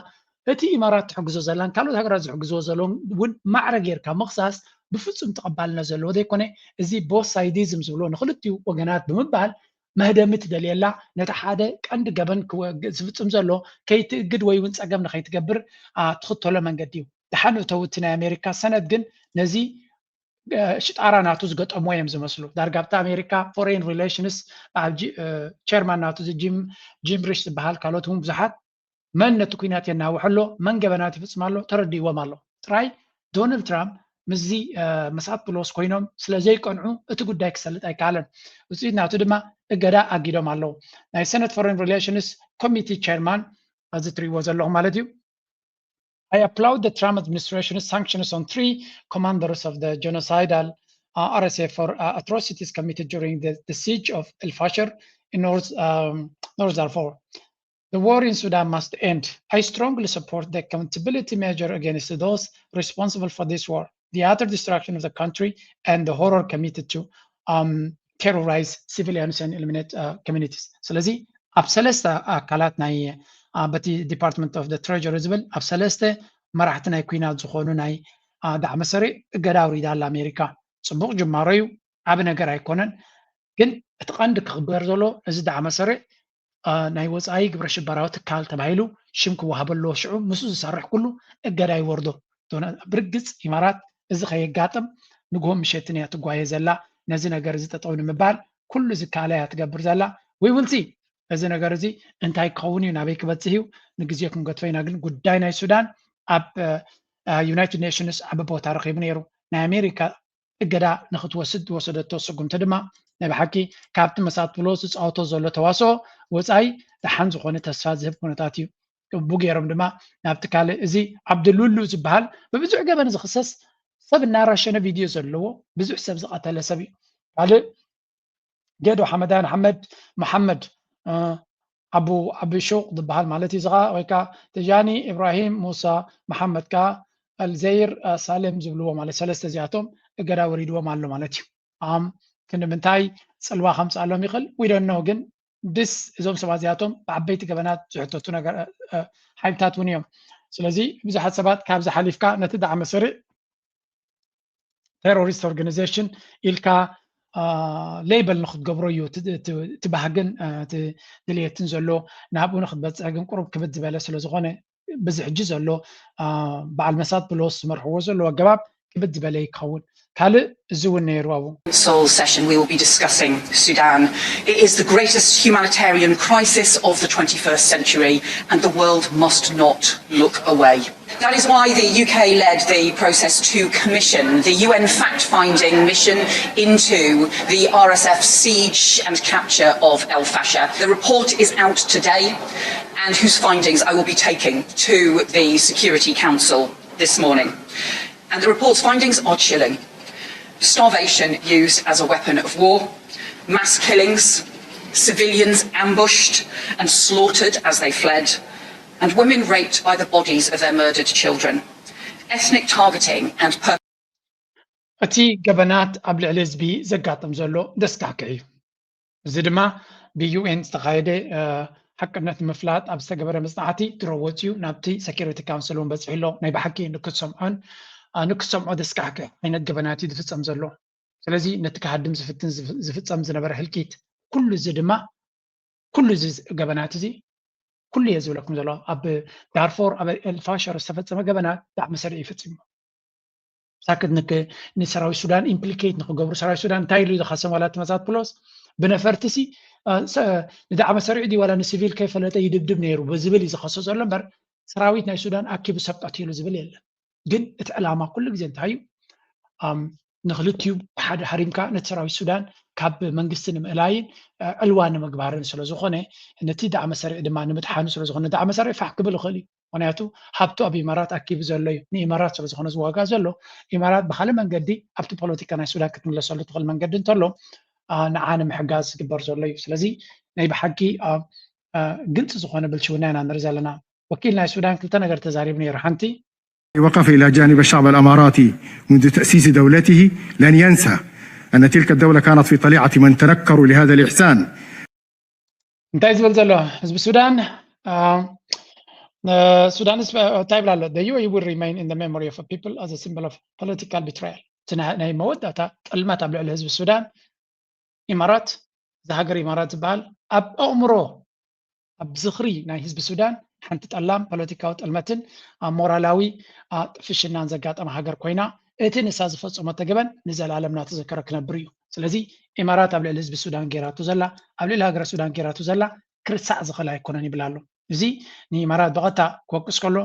እቲ ኢማራት ትሕግዞ ዘላን ካልኦት ሃገራት ዝሕግዝዎ ዘለውን እውን ማዕረ ጌርካ ምኽሳስ ብፍፁም ተቐባልነት ዘለዎ ዘይኮነ እዚ ቦት ሳይዲዝም ዝብሎ ንክልቲኡ ወገናት ብምባል መህደሚ ትደልየላ ነቲ ሓደ ቀንዲ ገበን ክወ- ዝፍፅም ዘሎ ከይትእግድ ወይ እውን ፀገም ንከይትገብር ኣ፣ ትኽተሎ መንገዲ እዩ። ደሓን እተው እቲ ናይ ኣሜሪካ ሰነድ ግን ነዚ እ፣ ሽጣራ ናቱ ዝገጠምዎ እዮም ዝመስሉ። ዳርጋ ኣብቲ ኣሜሪካ ፎሬን ሪሌሽንስ በዓል ጂ- እ፣ ቸርማን ናቱ እዚ ጂም ጂም ሪሽ ዝበሃል ካልኦት እውን ብዙሓት መን ነቲ ኩናት የናውሕ ኣሎ መን ገበናት ይፍፅም ኣሎ ተረዲእዎም ኣሎ። ጥራይ ዶናልድ ትራምፕ ምስዚ እ፣ መሳት ፕሎስ ኮይኖም ስለ ዘይቀንዑ እቲ ጉዳይ ክሰልጥ ኣይከኣለን። ውፅኢት ናቱ ድማ እገዳ ኣጊዶም ኣለዉ። ናይ ሰነት ፎሬን ሪሌሽንስ ኮሚቲ ቸርማን ኣብዚ ትሪእዎ ዘለኹም ማለት እዩ። I applaud the Trump administration's sanctions on three commanders of the genocidal uh, R S F for uh, atrocities committed during the, the siege of El Fasher in North, um, North Darfur. The war in Sudan must end. I strongly support the accountability measure against those responsible for this war, the utter destruction of the country, and the horror committed to um, terrorize civilians and eliminate uh, communities. ስለዚ ኣብ ሰለስተ ኣካላት ናይ ኣ፣ በቲ ዲፓርትመንት ኦፍ ትሬጀሪ ዝብል ኣብ ሰለስተ መራሕቲ ናይ ኩናት ዝኾኑ ናይ ኣ፣ ዳዕመ ሰሪዕ እገዳ ኣውሪዳ ኣላ ኣሜሪካ። ፅቡቕ ጅማሮ እዩ፣ ዓቢ ነገር ኣይኮነን። ግን እቲ ቀንዲ ክግበር ዘሎ እዚ ዳዕመ ሰሪዕ ኣ፣ ናይ ወፃኢ ግብረ ሽበራዊ ትካል ተባሂሉ ሽም ክወሃበ ኣለዎ። ሽዑ ምስኡ ዝሰርሕ ኩሉ እገዳ ይወርዶ። ዶና- ብርግፅ ኢማራት እዚ ከየጋጥም ንግሆ ምሸትን እያ ትጓየ ዘላ። ነዚ ነገር እዚ ጠጠው ንምባል ኩሉ ዝከኣላ እያ ትገብር ዘላ። We will see እዚ ነገር እዚ እንታይ ክኸውን እዩ፣ ናበይ ክበፅህ እዩ፣ ንግዜ ክንገትፎ ኢና። ግን ጉዳይ ናይ ሱዳን ኣብ ዩናይትድ ኔሽንስ ዓቢ ቦታ ረኺቡ ነይሩ። ናይ ኣሜሪካ እገዳ ንክትወስድ ዝወሰደቶ ስጉምቲ ድማ ናይ ብሓቂ ካብቲ መሳት ብሎ ዝፃወቶ ዘሎ ተዋስኦ ወፃኢ ደሓን ዝኾነ ተስፋ ዝህብ ኩነታት እዩ። እቡ ገይሮም ድማ ናብቲ ካልእ እዚ ዓብዱሉሉ ዝበሃል ብብዙሕ ገበን ዝኽሰስ ሰብ እናረሸነ ቪድዮ ዘለዎ ብዙሕ ሰብ ዝቐተለ ሰብ እዩ። ካልእ ጌዶ ሓመዳን ሓመድ መሓመድ ኣቡ ዓቢ ሹቕ ዝበሃል ማለት እዩ። እዚ ከዓ ወይ ከዓ ተጃኒ ኢብራሂም ሙሳ መሓመድ ከዓ ኣልዘይር ሳሌም ዝብልዎ ማለት ሰለስተ እዚኣቶም እገዳ ወሪድዎም ኣሎ ማለት እዩ። ኣም ክንዲ ምንታይ ፅልዋ ከምፅኣሎም ይኽእል ዊዶኖ ግን ድስ እዞም ሰባት እዚኣቶም ብዓበይቲ ገበናት ዝሕተቱ ነገር ሓይልታት እውን እዮም። ስለዚ ብዙሓት ሰባት ካብዚ ሓሊፍካ ነቲ ዳዕመ ሰሪዕ ቴሮሪስት ኦርጋኒዜሽን ኢልካ ሌበል ንክትገብሮ እዩ እቲ ባህግን ድልየትን ዘሎ። ናብኡ ንክትበፅሕ ግን ቁሩብ ክብድ ዝበለ ስለዝኮነ በዚ ሕጂ ዘሎ በዓል መሳት ብሎስ ዝመርሕዎ ዘለዉ ኣገባብ ክብድ ዝበለ ይኸውን። ካልእ እዚ እውን ነይሩ ኣብኡ። Seoul session, we will be discussing Sudan. It is the greatest humanitarian crisis of the twenty-first century, and the world must not look away. That is why the U K led the process to commission the U N fact-finding mission into the R S F siege and capture of El Fasher. The report is out today, and whose findings I will be taking to the Security Council this morning. And the report's findings are chilling. Starvation used as a weapon of war, mass killings, civilians ambushed and slaughtered as they fled, and women raped by the bodies of their murdered children. Ethnic targeting and per- እቲ ገበናት ኣብ ልዕሊ ህዝቢ ዘጋጥም ዘሎ ዘስካሕክሕ እዩ። እዚ ድማ ብዩኤን ዝተኻየደ ሓቅነት ንምፍላጥ ኣብ ዝተገበረ መጽናዕቲ ድሮ ወጺኡ ናብቲ ሰኪሪቲ ካውንስል እውን በጺሑ ኣሎ። ናይ ብሓቂ ንክትሰምዖን ንክትሰምዖ ዘስካሕክሕ ዓይነት ገበናት እዩ ዝፍጸም ዘሎ። ስለዚ ነቲ ክሃድም ዝፍትን ዝፍጸም ዝነበረ ህልቂት ኩሉ እዚ ድማ ኩሉ እዚ ገበናት እዚ ኩሉ እየ ዝብለኩም ዘሎ ኣብ ዳርፎር ኣብ ኤልፋሸር ዝተፈጸመ ገበናት ዳዕመ ሰሪዕ ይፍጽም። ሳክት ንክ ንሰራዊት ሱዳን ኢምፕሊኬት ንክገብሩ ሰራዊት ሱዳን እንታይ ኢሉ ዝኸሰም ዋላ እቲ መሳት ፕሎስ ብነፈርቲ ሲ ንዳዕመ ሰሪዑ ድዩ ዋላ ንሲቪል ከይፈለጠ ይድብድብ ነይሩ ብዝብል እዩ ዝኸሶ ዘሎ እምበር ሰራዊት ናይ ሱዳን ኣኪቡ ሰብ ቀቲሉ ዝብል የለን። ግን እቲ ዕላማ ኩሉ ግዜ እንታይ እዩ? ንክልቲኡ ሓደ ሃሪምካ ነቲ ሰራዊት ሱዳን ካብ መንግስቲ ንምእላይን ዕልዋ ንምግባርን ስለዝኾነ ነቲ ዳዕመ ሰሪዕ ድማ ንምድሓኑ ስለዝኾነ ዳዕመ ሰሪዕ ፋሕ ክብል ይኽእል እዩ። ምክንያቱ ሃብቱ ኣብ ኢማራት ኣኪቡ ዘሎ እዩ። ንኢማራት ስለዝኾነ ዝዋጋ ዘሎ ኢማራት ብካልእ መንገዲ ኣብቲ ፖለቲካ ናይ ሱዳን ክትምለሰሉ ትኽእል መንገዲ እንተሎ ንዓ ንምሕጋዝ ዝግበር ዘሎ እዩ። ስለዚ ናይ ብሓቂ ግልፂ ዝኾነ ብልሽውና ኢና ንርኢ ዘለና። ወኪል ናይ ሱዳን ክልተ ነገር ተዛሪቡ ነይሩ። ሓንቲ وقف إلى جانب الشعب الأماراتي منذ تأسيس دولته لن ينسى أن تلك الدولة كانت في طليعة من تنكروا لهذا الإحسان. እንታይ ዝብል ዘሎ ህዝቢ ሱዳን ሱዳንስ እንታይ ይብል ኣሎ? The U A E will remain in the memory of a people as a symbol of political betrayal። ናይ መወዳእታ ጥልመት ኣብ ልዕሊ ህዝቢ ሱዳን ኢማራት እዛ ሃገር ኢማራት ዝበሃል ኣብ ኣእምሮ ኣብ ዝኽሪ ናይ ህዝቢ ሱዳን ሓንቲ ጠላም ፖለቲካዊ ጥልመትን ኣብ ሞራላዊ ጥፍሽናን ዘጋጠመ ሃገር ኮይና እቲ ንሳ ዝፈፀመቶ ገበን ንዘለኣለም እናተዘከረ ክነብር እዩ። ስለዚ ኢማራት ኣብ ልዕሊ ህዝቢ ሱዳን ጌራቶ ዘላ ኣብ ልዕሊ ሃገረ ሱዳን ጌራቶ ዘላ ክርሳዕ ዝኽእል ኣይኮነን ይብል ኣሎ። እዚ ንኢማራት ብቐጥታ ክወቅስ ከሎ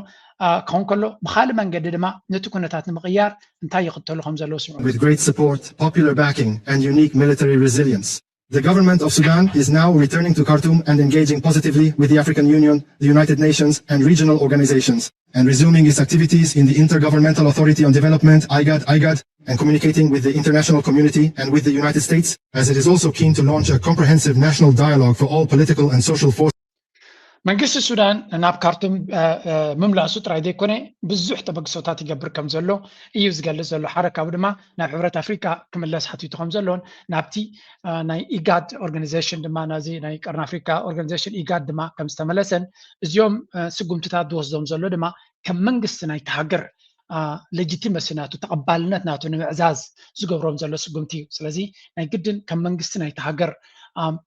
ክኸውን ከሎ ብኻልእ መንገዲ ድማ ነቲ ኩነታት ንምቕያር እንታይ ይኽተሉ ከም ዘለዉ ስምዑ። With great support, popular backing and unique military resilience, the government of Sudan is now returning to Khartoum and engaging positively with the African Union, the United Nations and regional organizations, and resuming its activities in the Intergovernmental Authority on Development, IGAD, IGAD, and communicating with the international community and with the United States, as it is also keen to launch a comprehensive national dialogue for all political and social forces. መንግስቲ ሱዳን ናብ ካርቱም ምምላሱ ጥራይ ዘይኮነ ብዙሕ ተበግሶታት ይገብር ከም ዘሎ እዩ ዝገልጽ ዘሎ። ሓደ ካብኡ ድማ ናብ ሕብረት ኣፍሪካ ክምለስ ሓቲቱ ከም ዘሎን ናብቲ ናይ ኢጋድ ኦርጋኒዜሽን ድማ ናዚ ናይ ቀርኒ ኣፍሪካ ኦርጋኒዜሽን ኢጋድ ድማ ከም ዝተመለሰን እዚኦም ስጉምትታት ዝወስዶም ዘሎ ድማ ከም መንግስቲ ናይቲ ሃገር ሌጂቲመሲ ናቱ ተቐባልነት ናቱ ንምዕዛዝ ዝገብሮም ዘሎ ስጉምቲ እዩ። ስለዚ ናይ ግድን ከም መንግስቲ ናይቲ ሃገር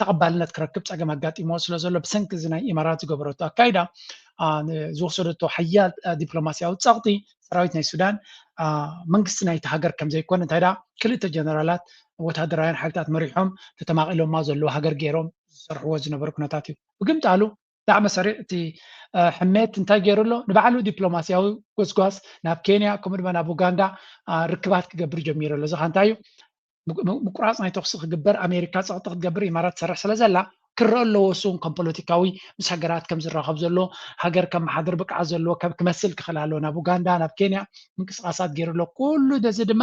ተቐባልነት ክረክብ ፀገም ኣጋጢሞ ስለ ዘሎ ብሰንኪ እዚ ናይ ኢማራት ዝገበረቶ ኣካይዳ ዝወሰደቶ ሓያል ዲፕሎማሲያዊ ፀቕጢ ሰራዊት ናይ ሱዳን መንግስቲ ናይቲ ሃገር ከም ዘይኮነ እንታይ ደኣ ክልተ ጀነራላት ወታደራውያን ሓይልታት መሪሖም ተተማቒሎማ ዘለዉ ሃገር ገይሮም ዝሰርሕዎ ዝነበሩ ኩነታት እዩ። ብግምጣሉ ዳዕመ ሰሪዕ እቲ ሕሜት እንታይ ገይሩ ኣሎ? ንባዕሉ ዲፕሎማሲያዊ ጎስጓስ ናብ ኬንያ ከምኡ ድማ ናብ ኡጋንዳ ርክባት ክገብር ጀሚሩ ኣሎ። እዚ ከ እንታይ እዩ? ምቁራፅ ናይ ተኩሲ ክግበር ኣሜሪካ ፀቕጢ ክትገብር ኢማራት ትሰርሕ ስለ ዘላ ክረአ ኣለዎ። እሱ እውን ከም ፖለቲካዊ ምስ ሃገራት ከም ዝራኸብ ዘሎ ሃገር ከመሓድር ብቅዓት ዘለዎ ከም ክመስል ክኽእል ኣለዎ። ናብ ኡጋንዳ ናብ ኬንያ ምንቅስቃሳት ገይሩ ኣሎ። ኩሉ ነዚ ድማ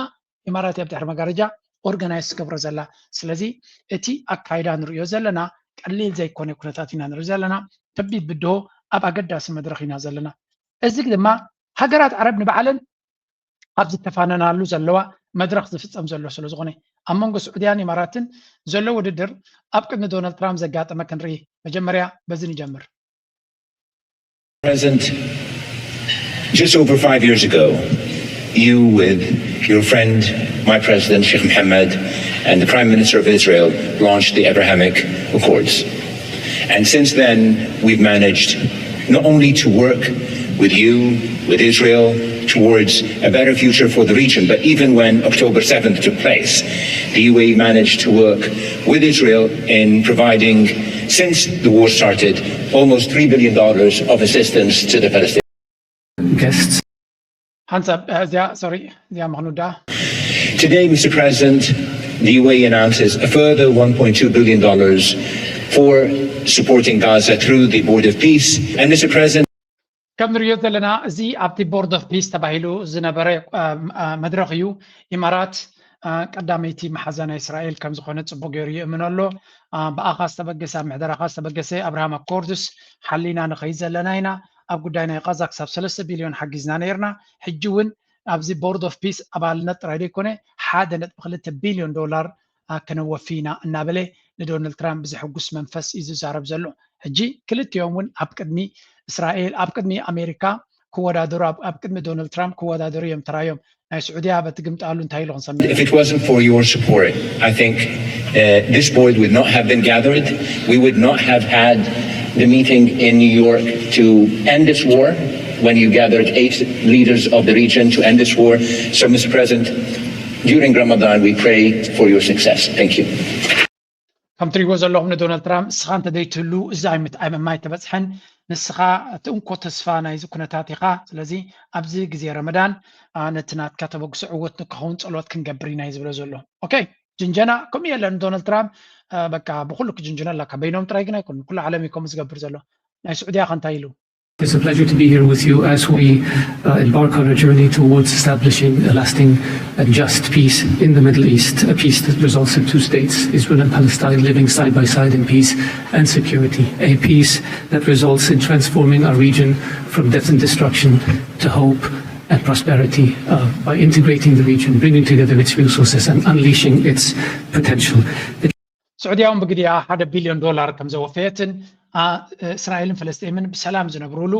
ኢማራት ኣብ ድሕሪ መጋረጃ ኦርጋናይዝ ትገብሮ ዘላ። ስለዚ እቲ ኣካይዳ ንርእዮ ዘለና ቀሊል ዘይኮነ ኩነታት ኢና ንርኢ ዘለና። ከቢድ ብድሆ ኣብ ኣገዳሲ መድረኽ ኢና ዘለና። እዚ ድማ ሃገራት ዓረብ ንባዕለን ኣብ ዝተፋነናሉ ዘለዋ መድረኽ ዝፍጸም ዘሎ ስለ ዝኾነ ኣብ መንጎ ስዑድያን ኢማራትን ዘሎ ውድድር ኣብ ቅድሚ ዶናልድ ትራምፕ ዘጋጠመ ክንርኢ። መጀመርያ በዚ ንጀምር። President, just over five years ago, you, with your friend, my president, Sheikh Mohammed, and the Prime Minister of Israel, launched the Abrahamic Accords. And since then, we've managed not only to work with you, with Israel, towards a better future for the region, but even when October seventh took place, the U A E managed to work with Israel in providing, since the war started, almost three billion dollars of assistance to the Palestinian guests. ሓንሳብ እዚኣ ሶሪ እዚኣ ምኽንውዳ Today, Mister President, the U A E announces a further one point two billion dollars for supporting Gaza through the Board of Peace. And Mister President, ከም ንሪኦ ዘለና እዚ ኣብቲ ቦርድ ኦፍ ፒስ ተባሂሉ ዝነበረ መድረኽ እዩ። ኢማራት ቀዳመይቲ መሓዛ ናይ እስራኤል ከም ዝኾነ ፅቡቅ ገይሩ ይእምን ኣሎ። ብኣኻ ዝተበገሰ ኣብ ምሕደራኻ ዝተበገሰ ኣብርሃም ኣኮርድስ ሓሊና ንኸይድ ዘለና ኢና። ኣብ ጉዳይ ናይ ቃዛ ክሳብ ሰለስተ ቢልዮን ሓጊዝና ነይርና። ሕጂ እውን ኣብዚ ቦርድ ኦፍ ፒስ ኣባልነት ጥራይ ዘይኮነ ሓደ ነጥቢ ክልተ ቢልዮን ዶላር ከነወፊ ኢና እናበለ ንዶናልድ ትራምፕ ብዘሐጉስ መንፈስ እዩ ዝዛረብ ዘሎ። ሕጂ ክልቲኦም እውን ኣብ ቅድሚ እስራኤል ኣብ ቅድሚ ኣሜሪካ ክወዳደሩ ኣብ ቅድሚ ዶናልድ ትራምፕ ክወዳደሩ እዮም ተራዮም። ናይ ስዑድያ በቲ ግምጣሉ እንታይ ኢሉ ክንሰምዕ If it wasn't for your support, I think uh, this board would not have been gathered. We would not have had the meeting in New York to end this war when you gathered eight leaders of the region to end this war. So, Mister President, during Ramadan, we pray for your success. Thank you. ከም ትሪእዎ ዘለኹም ንዶናልድ ትራምፕ ንስኻ እንተዘይትህሉ እዚ ኣይምት- ኣይምማይ ተበፅሐን ንስኻ እቲ እንኮ ተስፋ ናይዚ ኩነታት ኢኻ። ስለዚ ኣብዚ ግዜ ረመዳን ነቲ ናትካ ተበግሶ ዕወት ንክኸውን ፀሎት ክንገብር ኢና እዩ ዝብሎ ዘሎ። ኦኬ ጅንጀና ከምኡ የለን። ዶናልድ ትራምፕ በቃ ብኩሉ ክጅንጅኖ ኣለካ። በይኖም ጥራይ ግን ኣይኮኑን፣ ኩሉ ዓለም እዩ ከምኡ ዝገብር ዘሎ። ናይ ስዑድያ ከ እንታይ ኢሉ? It's a pleasure to be here with you as we uh, embark on a journey towards establishing a lasting and just peace in the Middle East, a peace that results in two states, Israel and Palestine, living side by side in peace and security, a peace that results in transforming our region from death and destruction to hope and prosperity uh, by integrating the region, bringing together its resources, and unleashing its potential. ስዑድያ እውን ብግዲኣ ሓደ ቢልዮን ዶላር ከም ዘወፈየትን እስራኤልን ፈለስጤምን ብሰላም ዝነብሩሉ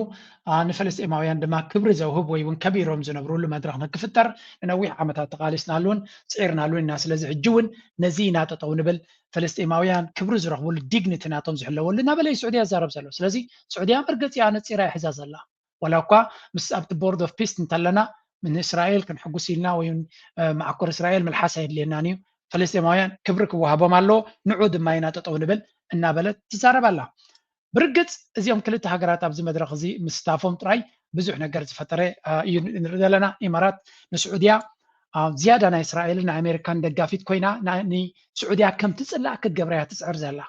ንፈለስጤማውያን ድማ ክብሪ ዘውህብ ወይ እውን ከቢሮም ዝነብሩሉ መድረኽ ንክፍጠር ንነዊሕ ዓመታት ተቓሊስናሉን ፅዒርናሉን ኢና። ስለዚ ሕጂ እውን ነዚ ኢና ጠጠው ንብል። ፈለስጤማውያን ክብሪ ዝረኽብሉ ዲግኒቲ ናቶም ዝሕለወሉ እናበለ እዩ ስዑድያ ዝዛረብ ዘሎ። ስለዚ ስዑድያ መርገፂኣ ነፂራ ይሕዛ ዘላ። ዋላ እኳ ምስ ኣብቲ ቦርድ ኦፍ ፒስ እንተለና ንእስራኤል ክንሕጉስ ኢልና ወይ መዓኮር እስራኤል ምልሓስ ኣየድልየናን እዩ። ፈለስጤማውያን ክብሪ ክወሃቦም ኣለዎ፣ ንዑ ድማ ኢና ጠጠው ንብል እናበለት ትዛረብ ኣላ። ብርግፅ እዚኦም ክልተ ሃገራት ኣብዚ መድረኽ እዚ ምስታፎም ጥራይ ብዙሕ ነገር ዝፈጠረ እዩ ንርኢ ዘለና። ኢማራት ንስዑድያ ዝያዳ ናይ እስራኤልን ናይ ኣሜሪካን ደጋፊት ኮይና ንስዑድያ ከም ትፅላእ ክትገብራ እያ ትፅዕር ዘላ።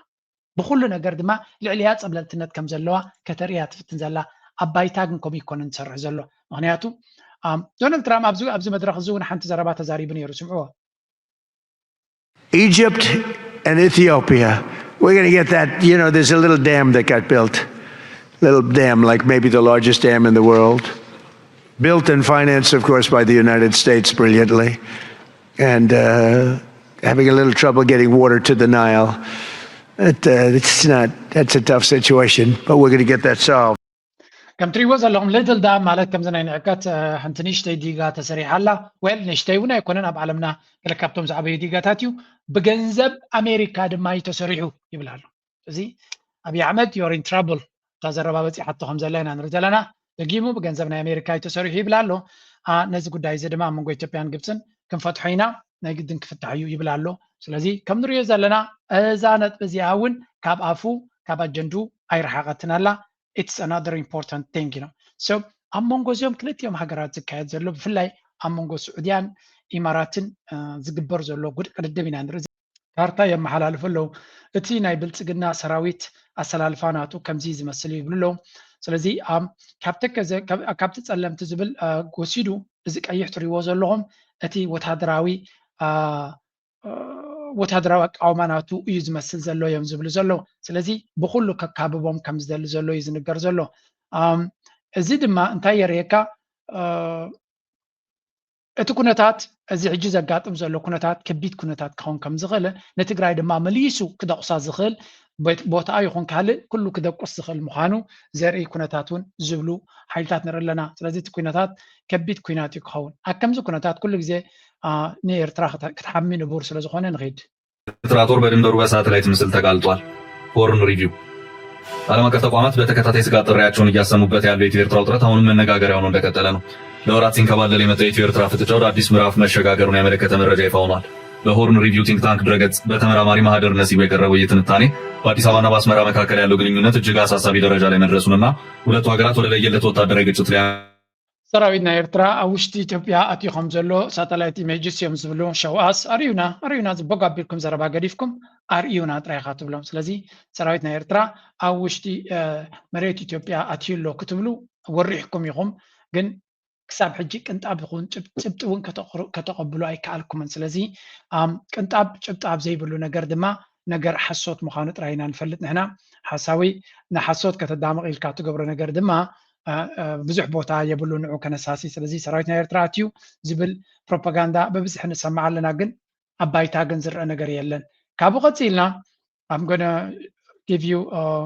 ብኩሉ ነገር ድማ ልዕሊያ ፀብለልትነት ከም ዘለዋ ከተርእያ ትፍትን ዘላ። ኣብ ባይታ ግን ከምኡ ይኮነን ዝሰርሕ ዘሎ። ምክንያቱ ዶናልድ ትራምፕ ኣብዚ መድረክ እዚ እውን ሓንቲ ዘረባ ተዛሪቡ ነይሩ። ስምዕዎ። Egypt and Ethiopia, we're going to get that. You know, there's a little dam that got built, little dam, like maybe the largest dam in the world, built and financed, of course, by the United States brilliantly, and uh, having a little trouble getting water to the Nile. It, uh, it's not, that's a tough situation, but we're going to get that solved. ከም ትሪእዎ ዘለኹም ሊትል ዳም ማለት ከምዚ ናይ ንዕቀት ሓንቲ ንእሽተይ ዲጋ ተሰሪሓ ኣላ። ዌል ንእሽተይ እውን ኣይኮነን፣ ኣብ ዓለምና ገለ ካብቶም ዝዓበዩ ዲጋታት እዩ። ብገንዘብ ኣሜሪካ ድማ እዩ ተሰሪሑ ይብል ኣሎ። እዚ ኣብይ ኣሕመድ you're in trouble እታ ዘረባ በፂሓቶ ከም ዘላ ኢና ንርኢ ዘለና። ደጊሙ ብገንዘብ ናይ ኣሜሪካ እዩ ተሰሪሑ ይብል ኣሎ። ነዚ ጉዳይ እዚ ድማ ኣብ መንጎ ኢትዮጵያን ግብፅን ክንፈትሖ ኢና፣ ናይ ግድን ክፍታሕ እዩ ይብል ኣሎ። ስለዚ ከም ንሪኦ ዘለና እዛ ነጥቢ እዚኣ እውን ካብ ኣፉ ካብ ኣጀንድኡ ኣይረሓቐትን ኣላ። It's another important thing you know so ኣብ መንጎ እዚኦም ክልቲኦም ሃገራት ዝካየድ ዘሎ ብፍላይ ኣብ መንጎ ስዑድያን ኢማራትን ዝግበር ዘሎ ቅድድም ኢና ንርኢ። ካርታ የመሓላልፉ ኣለዉ። እቲ ናይ ብልፅግና ሰራዊት ኣሰላልፋ ናቱ ከምዚ ዝመስል ይብሉ ኣለዉ። ስለዚ ካብቲ ጸለምቲ ዝብል ወሲዱ እዚ ቀይሕ ትሪእዎ ዘለኹም እቲ ወታደራዊ ወታደራዊ ኣቃውማ ናቱ እዩ ዝመስል ዘሎ እዮም ዝብሉ ዘለዉ። ስለዚ ብኩሉ ከካብቦም ከም ዝደሊ ዘሎ እዩ ዝንገር ዘሎ። እዚ ድማ እንታይ የርእየካ? እቲ ኩነታት፣ እዚ ሕጂ ዘጋጥም ዘሎ ኩነታት ከቢድ ኩነታት ክኸውን ከም ዝኽእል፣ ንትግራይ ድማ መሊሱ ክደቑሳ ዝኽእል ቦት- ቦታኣ ይኹን ካልእ ኩሉ ክደቁስ ዝኽእል ምዃኑ ዘርኢ ኩነታት እውን ዝብሉ ሓይልታት ንርኢ ኣለና። ስለዚ እቲ ኩነታት ከቢድ ኩናት እዩ ክኸውን። ኣብ ከምዚ ኩነታት ኩሉ ግዜ፣ አ፣ ንኤርትራ ክተ- ክትሓሚ ንቡር ስለ ዝኾነ ንኺድ። ኤርትራ ጦር በድንበሩ በሳተላይት ምስል ተጋልጧል። ሆርን ሪቪው። ዓለም አቀፍ ተቋማት በተከታታይ ስጋት ጥሪያቸውን እያሰሙበት ያለው የኢትዮ ኤርትራ ውጥረት አሁንም መነጋገሪያ ሆኖ እንደቀጠለ ነው። ለወራት ሲንከባለል የመጣው የኢትዮ ኤርትራ ፍጥጫ ወደ አዲስ ምዕራፍ መሸጋገሩን ያመለከተ መረጃ ይፋ ሆኗል። በሆርን ሪቪው ቲንክ ታንክ ድረገጽ በተመራማሪ ማህደር ነሲቡ የቀረበው ይህ ትንታኔ በአዲስ አበባና በአስመራ መካከል ያለው ግንኙነት እጅግ አሳሳቢ ደረጃ ላይ መድረሱንና ሁለቱ ሀገራት ወደ ለየለት ወታደራዊ ግጭት ሊያ ሰራዊት ናይ ኤርትራ ኣብ ውሽጢ ኢትዮጵያ ኣትዩ ከም ዘሎ ሳተላይት ኢሜጅስ እዮም ዝብሉ። ሸውኣስ ኣርእዩና፣ ኣርእዩና፣ ዝበጎ ኣቢልኩም ዘረባ ገዲፍኩም ኣርእዩና ጥራይ ኢኻ ትብሎም። ስለዚ ሰራዊት ናይ ኤርትራ ኣብ ውሽጢ፣ እ፣ መሬት ኢትዮጵያ ኣትዩ ኣሎ ክትብሉ ወሪሕኩም ኢኹም። ግን ክሳብ ሕጂ ቅንጣብ ይኹን ጭብ- ጭብጢ እውን ከተቕሩ- ከተቐብሉ ኣይከኣልኩምን። ስለዚ፣ ኣም፣ ቅንጣብ ጭብጢ ኣብ ዘይብሉ ነገር ድማ ነገር ሓሶት ምዃኑ ጥራይ ኢና ንፈልጥ ንሕና። ሓሳዊ ንሓሶት ከተዳምቕ ኢልካ ትገብሮ ነገር ድማ፣ እ፣ እ፣ ብዙሕ ቦታ የብሉ ንዑ ከነሳሲ። ስለዚ ሰራዊት ናይ ኤርትራ ኣትዩ ዝብል ፕሮፓጋንዳ ብብዝሒ ንሰምዕ ኣለና፣ ግን ኣብ ባይታ ግን ዝረአ ነገር የለን። ካብኡ ቀፂልና፣ I'm gonna give you, uh,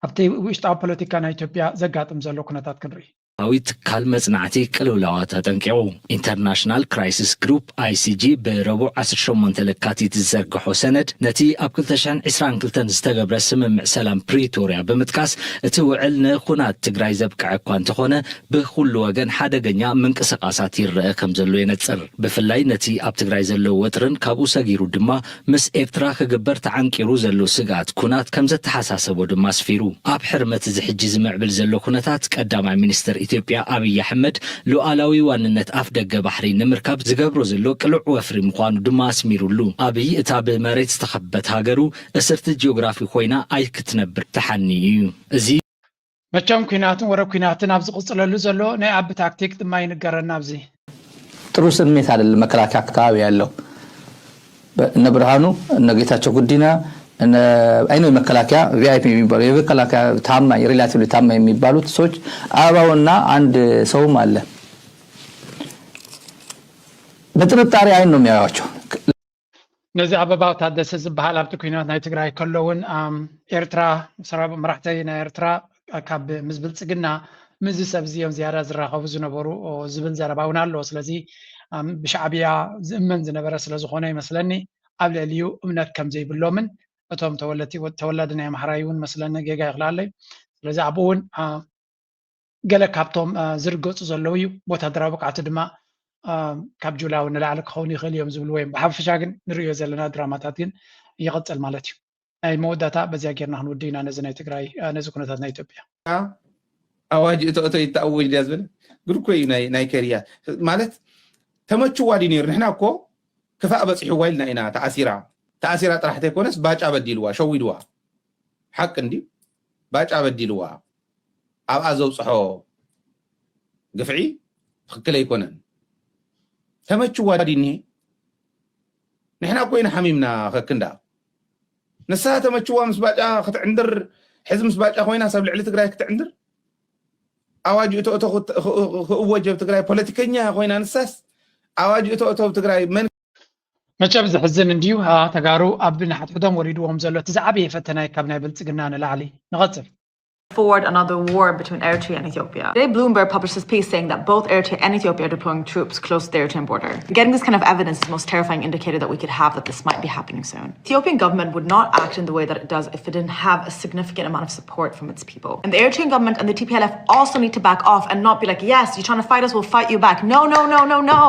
ኣብቲ ውሽጣዊ ፖለቲካ ናይ ኢትዮጵያ ዘጋጥም ዘሎ ኩነታት ክንርኢ። ዊ ትካል መጽናዕቲ ቅልውላዋት ኣጠንቂቑ። ኢንተርናሽናል ክራይሲስ ግሩፕ፣ ኣይሲጂ፣ ብረቡዕ ዓሰርተ ሸሞንተ ለካቲት ዝዘርግሖ ሰነድ ነቲ ኣብ ክልተ ሽሕን ዕስራን ክልተን ዝተገብረ ስምምዕ ሰላም ፕሪቶርያ ብምጥቃስ፣ እቲ ውዕል ንኹናት ትግራይ ዘብቅዐ እኳ እንተኾነ፣ ብኹሉ ወገን ሓደገኛ ምንቅስቓሳት ይረአ ከም ዘሎ የነጽር። ብፍላይ ነቲ ኣብ ትግራይ ዘሎ ወጥርን ካብኡ ሰጊሩ ድማ ምስ ኤርትራ ክግበር ተዓንቂሩ ዘሎ ስግኣት ኩናት ከም ዘተሓሳሰቦ ድማ ኣስፊሩ። ኣብ ሕርመት እዚ ሕጂ ዝምዕብል ዘሎ ኩነታት፣ ቀዳማይ ሚኒስትር ኢትዮጵያ ኣብይ ኣሕመድ ሉዓላዊ ዋንነት ኣፍ ደገ ባሕሪ ንምርካብ ዝገብሮ ዘሎ ቅሉዕ ወፍሪ ምዃኑ ድማ ኣስሚሩሉ። ኣብይ እታ ብመሬት ዝተኸበበት ሃገሩ እስርቲ ጂኦግራፊ ኮይና ኣይክትነብር ተሓንዩ እዩ። እዚ መቸም ኩናትን ወረ ኩናትን ኣብ ዝቕጽለሉ ዘሎ ናይ ኣቢ ታክቲክ ድማ ይንገረና ኣብዚ። ጥሩ ስሜት አይደለም መከላከያ አካባቢ ያለው። በ- እነ ብርሃኑ፣ እነ ጌታቸው ጉዲና፣ እነ አይኖ መከላከያ ቪአይፒ የሚባሉ የመከላከያ ታማኝ፣ ሪላቲቭሊ ታማኝ የሚባሉት ሰዎች፣ አበባውና አንድ ሰውም አለ። በጥርጣሬ አይን ነው የሚያዩዋቸው። ነዚ ኣበባው ታደሰ ዝበሃል ኣብቲ ኩናት ናይ ትግራይ ከሎ እውን፣ ኣም፣ ኤርትራ፣ ሰራብ መራሕቲ ናይ ኤርትራ ካብ ምስ ብልጽግና ምስዚ ሰብ እዚ እዮም ዝያዳ ዝራኸቡ ዝነበሩ፣ ኦ፣ ዝብል ዘረባ እውን ኣሎ። ስለዚ፣ ኣም፣ ብሻዕብያ ዝእመን ዝነበረ ስለ ዝኾነ ይመስለኒ ኣብ ልዕሊኡ እምነት ከም ዘይብሎምን እቶም ተወለቲ-፣ ተወላዲ ናይ ኣምሓራይ እውን መስለኒ ጌጋ ይኽላለይ። ስለዚ ኣብኡ እውን፣ ኣ፣ ገለ ካብቶም፣ አ፣ ዝርገጹ ዘለዉ እዩ። ወታደራዊ ብቕዓቱ ድማ፣ አ፣ ካብ ጁላዊ ንላዕሊ ክኸውን ይኽእል እዮም ዝብሉ እዮም። ብሓፈሻ ግን ንርእዮ ዘለና ድራማታት ግን ይቕጽል ማለት እዩ። ናይ መወዳእታ በዚኣ ጌርና ክንውድእ ኢና ነዚ ናይ ትግራይ፣ አ፣ ነዚ ኩነታት ናይ ኢትዮጵያ። ኣዋጅ እቶ እቶ ይተኣወጅ ድያ ዝብል ግድ እኮ እዩ ናይ ናይ ከርያ ማለት ተመችዋ ድዩ ነይሩ? ንሕና እኮ ክፋእ በፂሕዋ ኢልና ኢና ተኣሲራ ተኣሲራ ጥራሕ ተይኮነስ ባጫ በዲልዋ ሸዊድዋ ሓቂ እንድዩ ባጫ በዲልዋ ኣብኣ ዘውፅሖ ግፍዒ ትኽክል ኣይኮነን። ተመችዋ ድዩ እኒሄ? ንሕና እኮ ኢና ሓሚምና ከክንዳ ንሳ ተመችዋ ምስ ባጫ ክትዕንድር ሕዚ ምስ ባጫ ኮይና ሰብ ልዕሊ ትግራይ ክትዕንድር ኣዋጅ እቶ እቶ ክእወጀ ኣብ ትግራይ ፖለቲከኛ ኮይና ንሳስ ኣዋጅ እቶ እቶ ኣብ ትግራይ መን መቸም ዘሕዝን እንድዩ። አ፣ ተጋሩ ኣብ ንሓድሕዶም ወሪድዎም ዘሎ እቲ ዝዓበየ ፈተና ካብ ናይ ብልጽግና ንላዕሊ። ንቐጽል። Forward another war between Eritrea and Ethiopia. Today, Bloomberg published this piece saying that both Eritrea and Ethiopia are deploying troops close to the Eritrean border. Getting this kind of evidence is the most terrifying indicator that we could have that this might be happening soon. Ethiopian government would not act in the way that it does if it didn't have a significant amount of support from its people. And the Eritrean government and the T P L F also need to back off and not be like, "Yes, you're trying to fight us, we'll fight you back." No, no, no, no, no.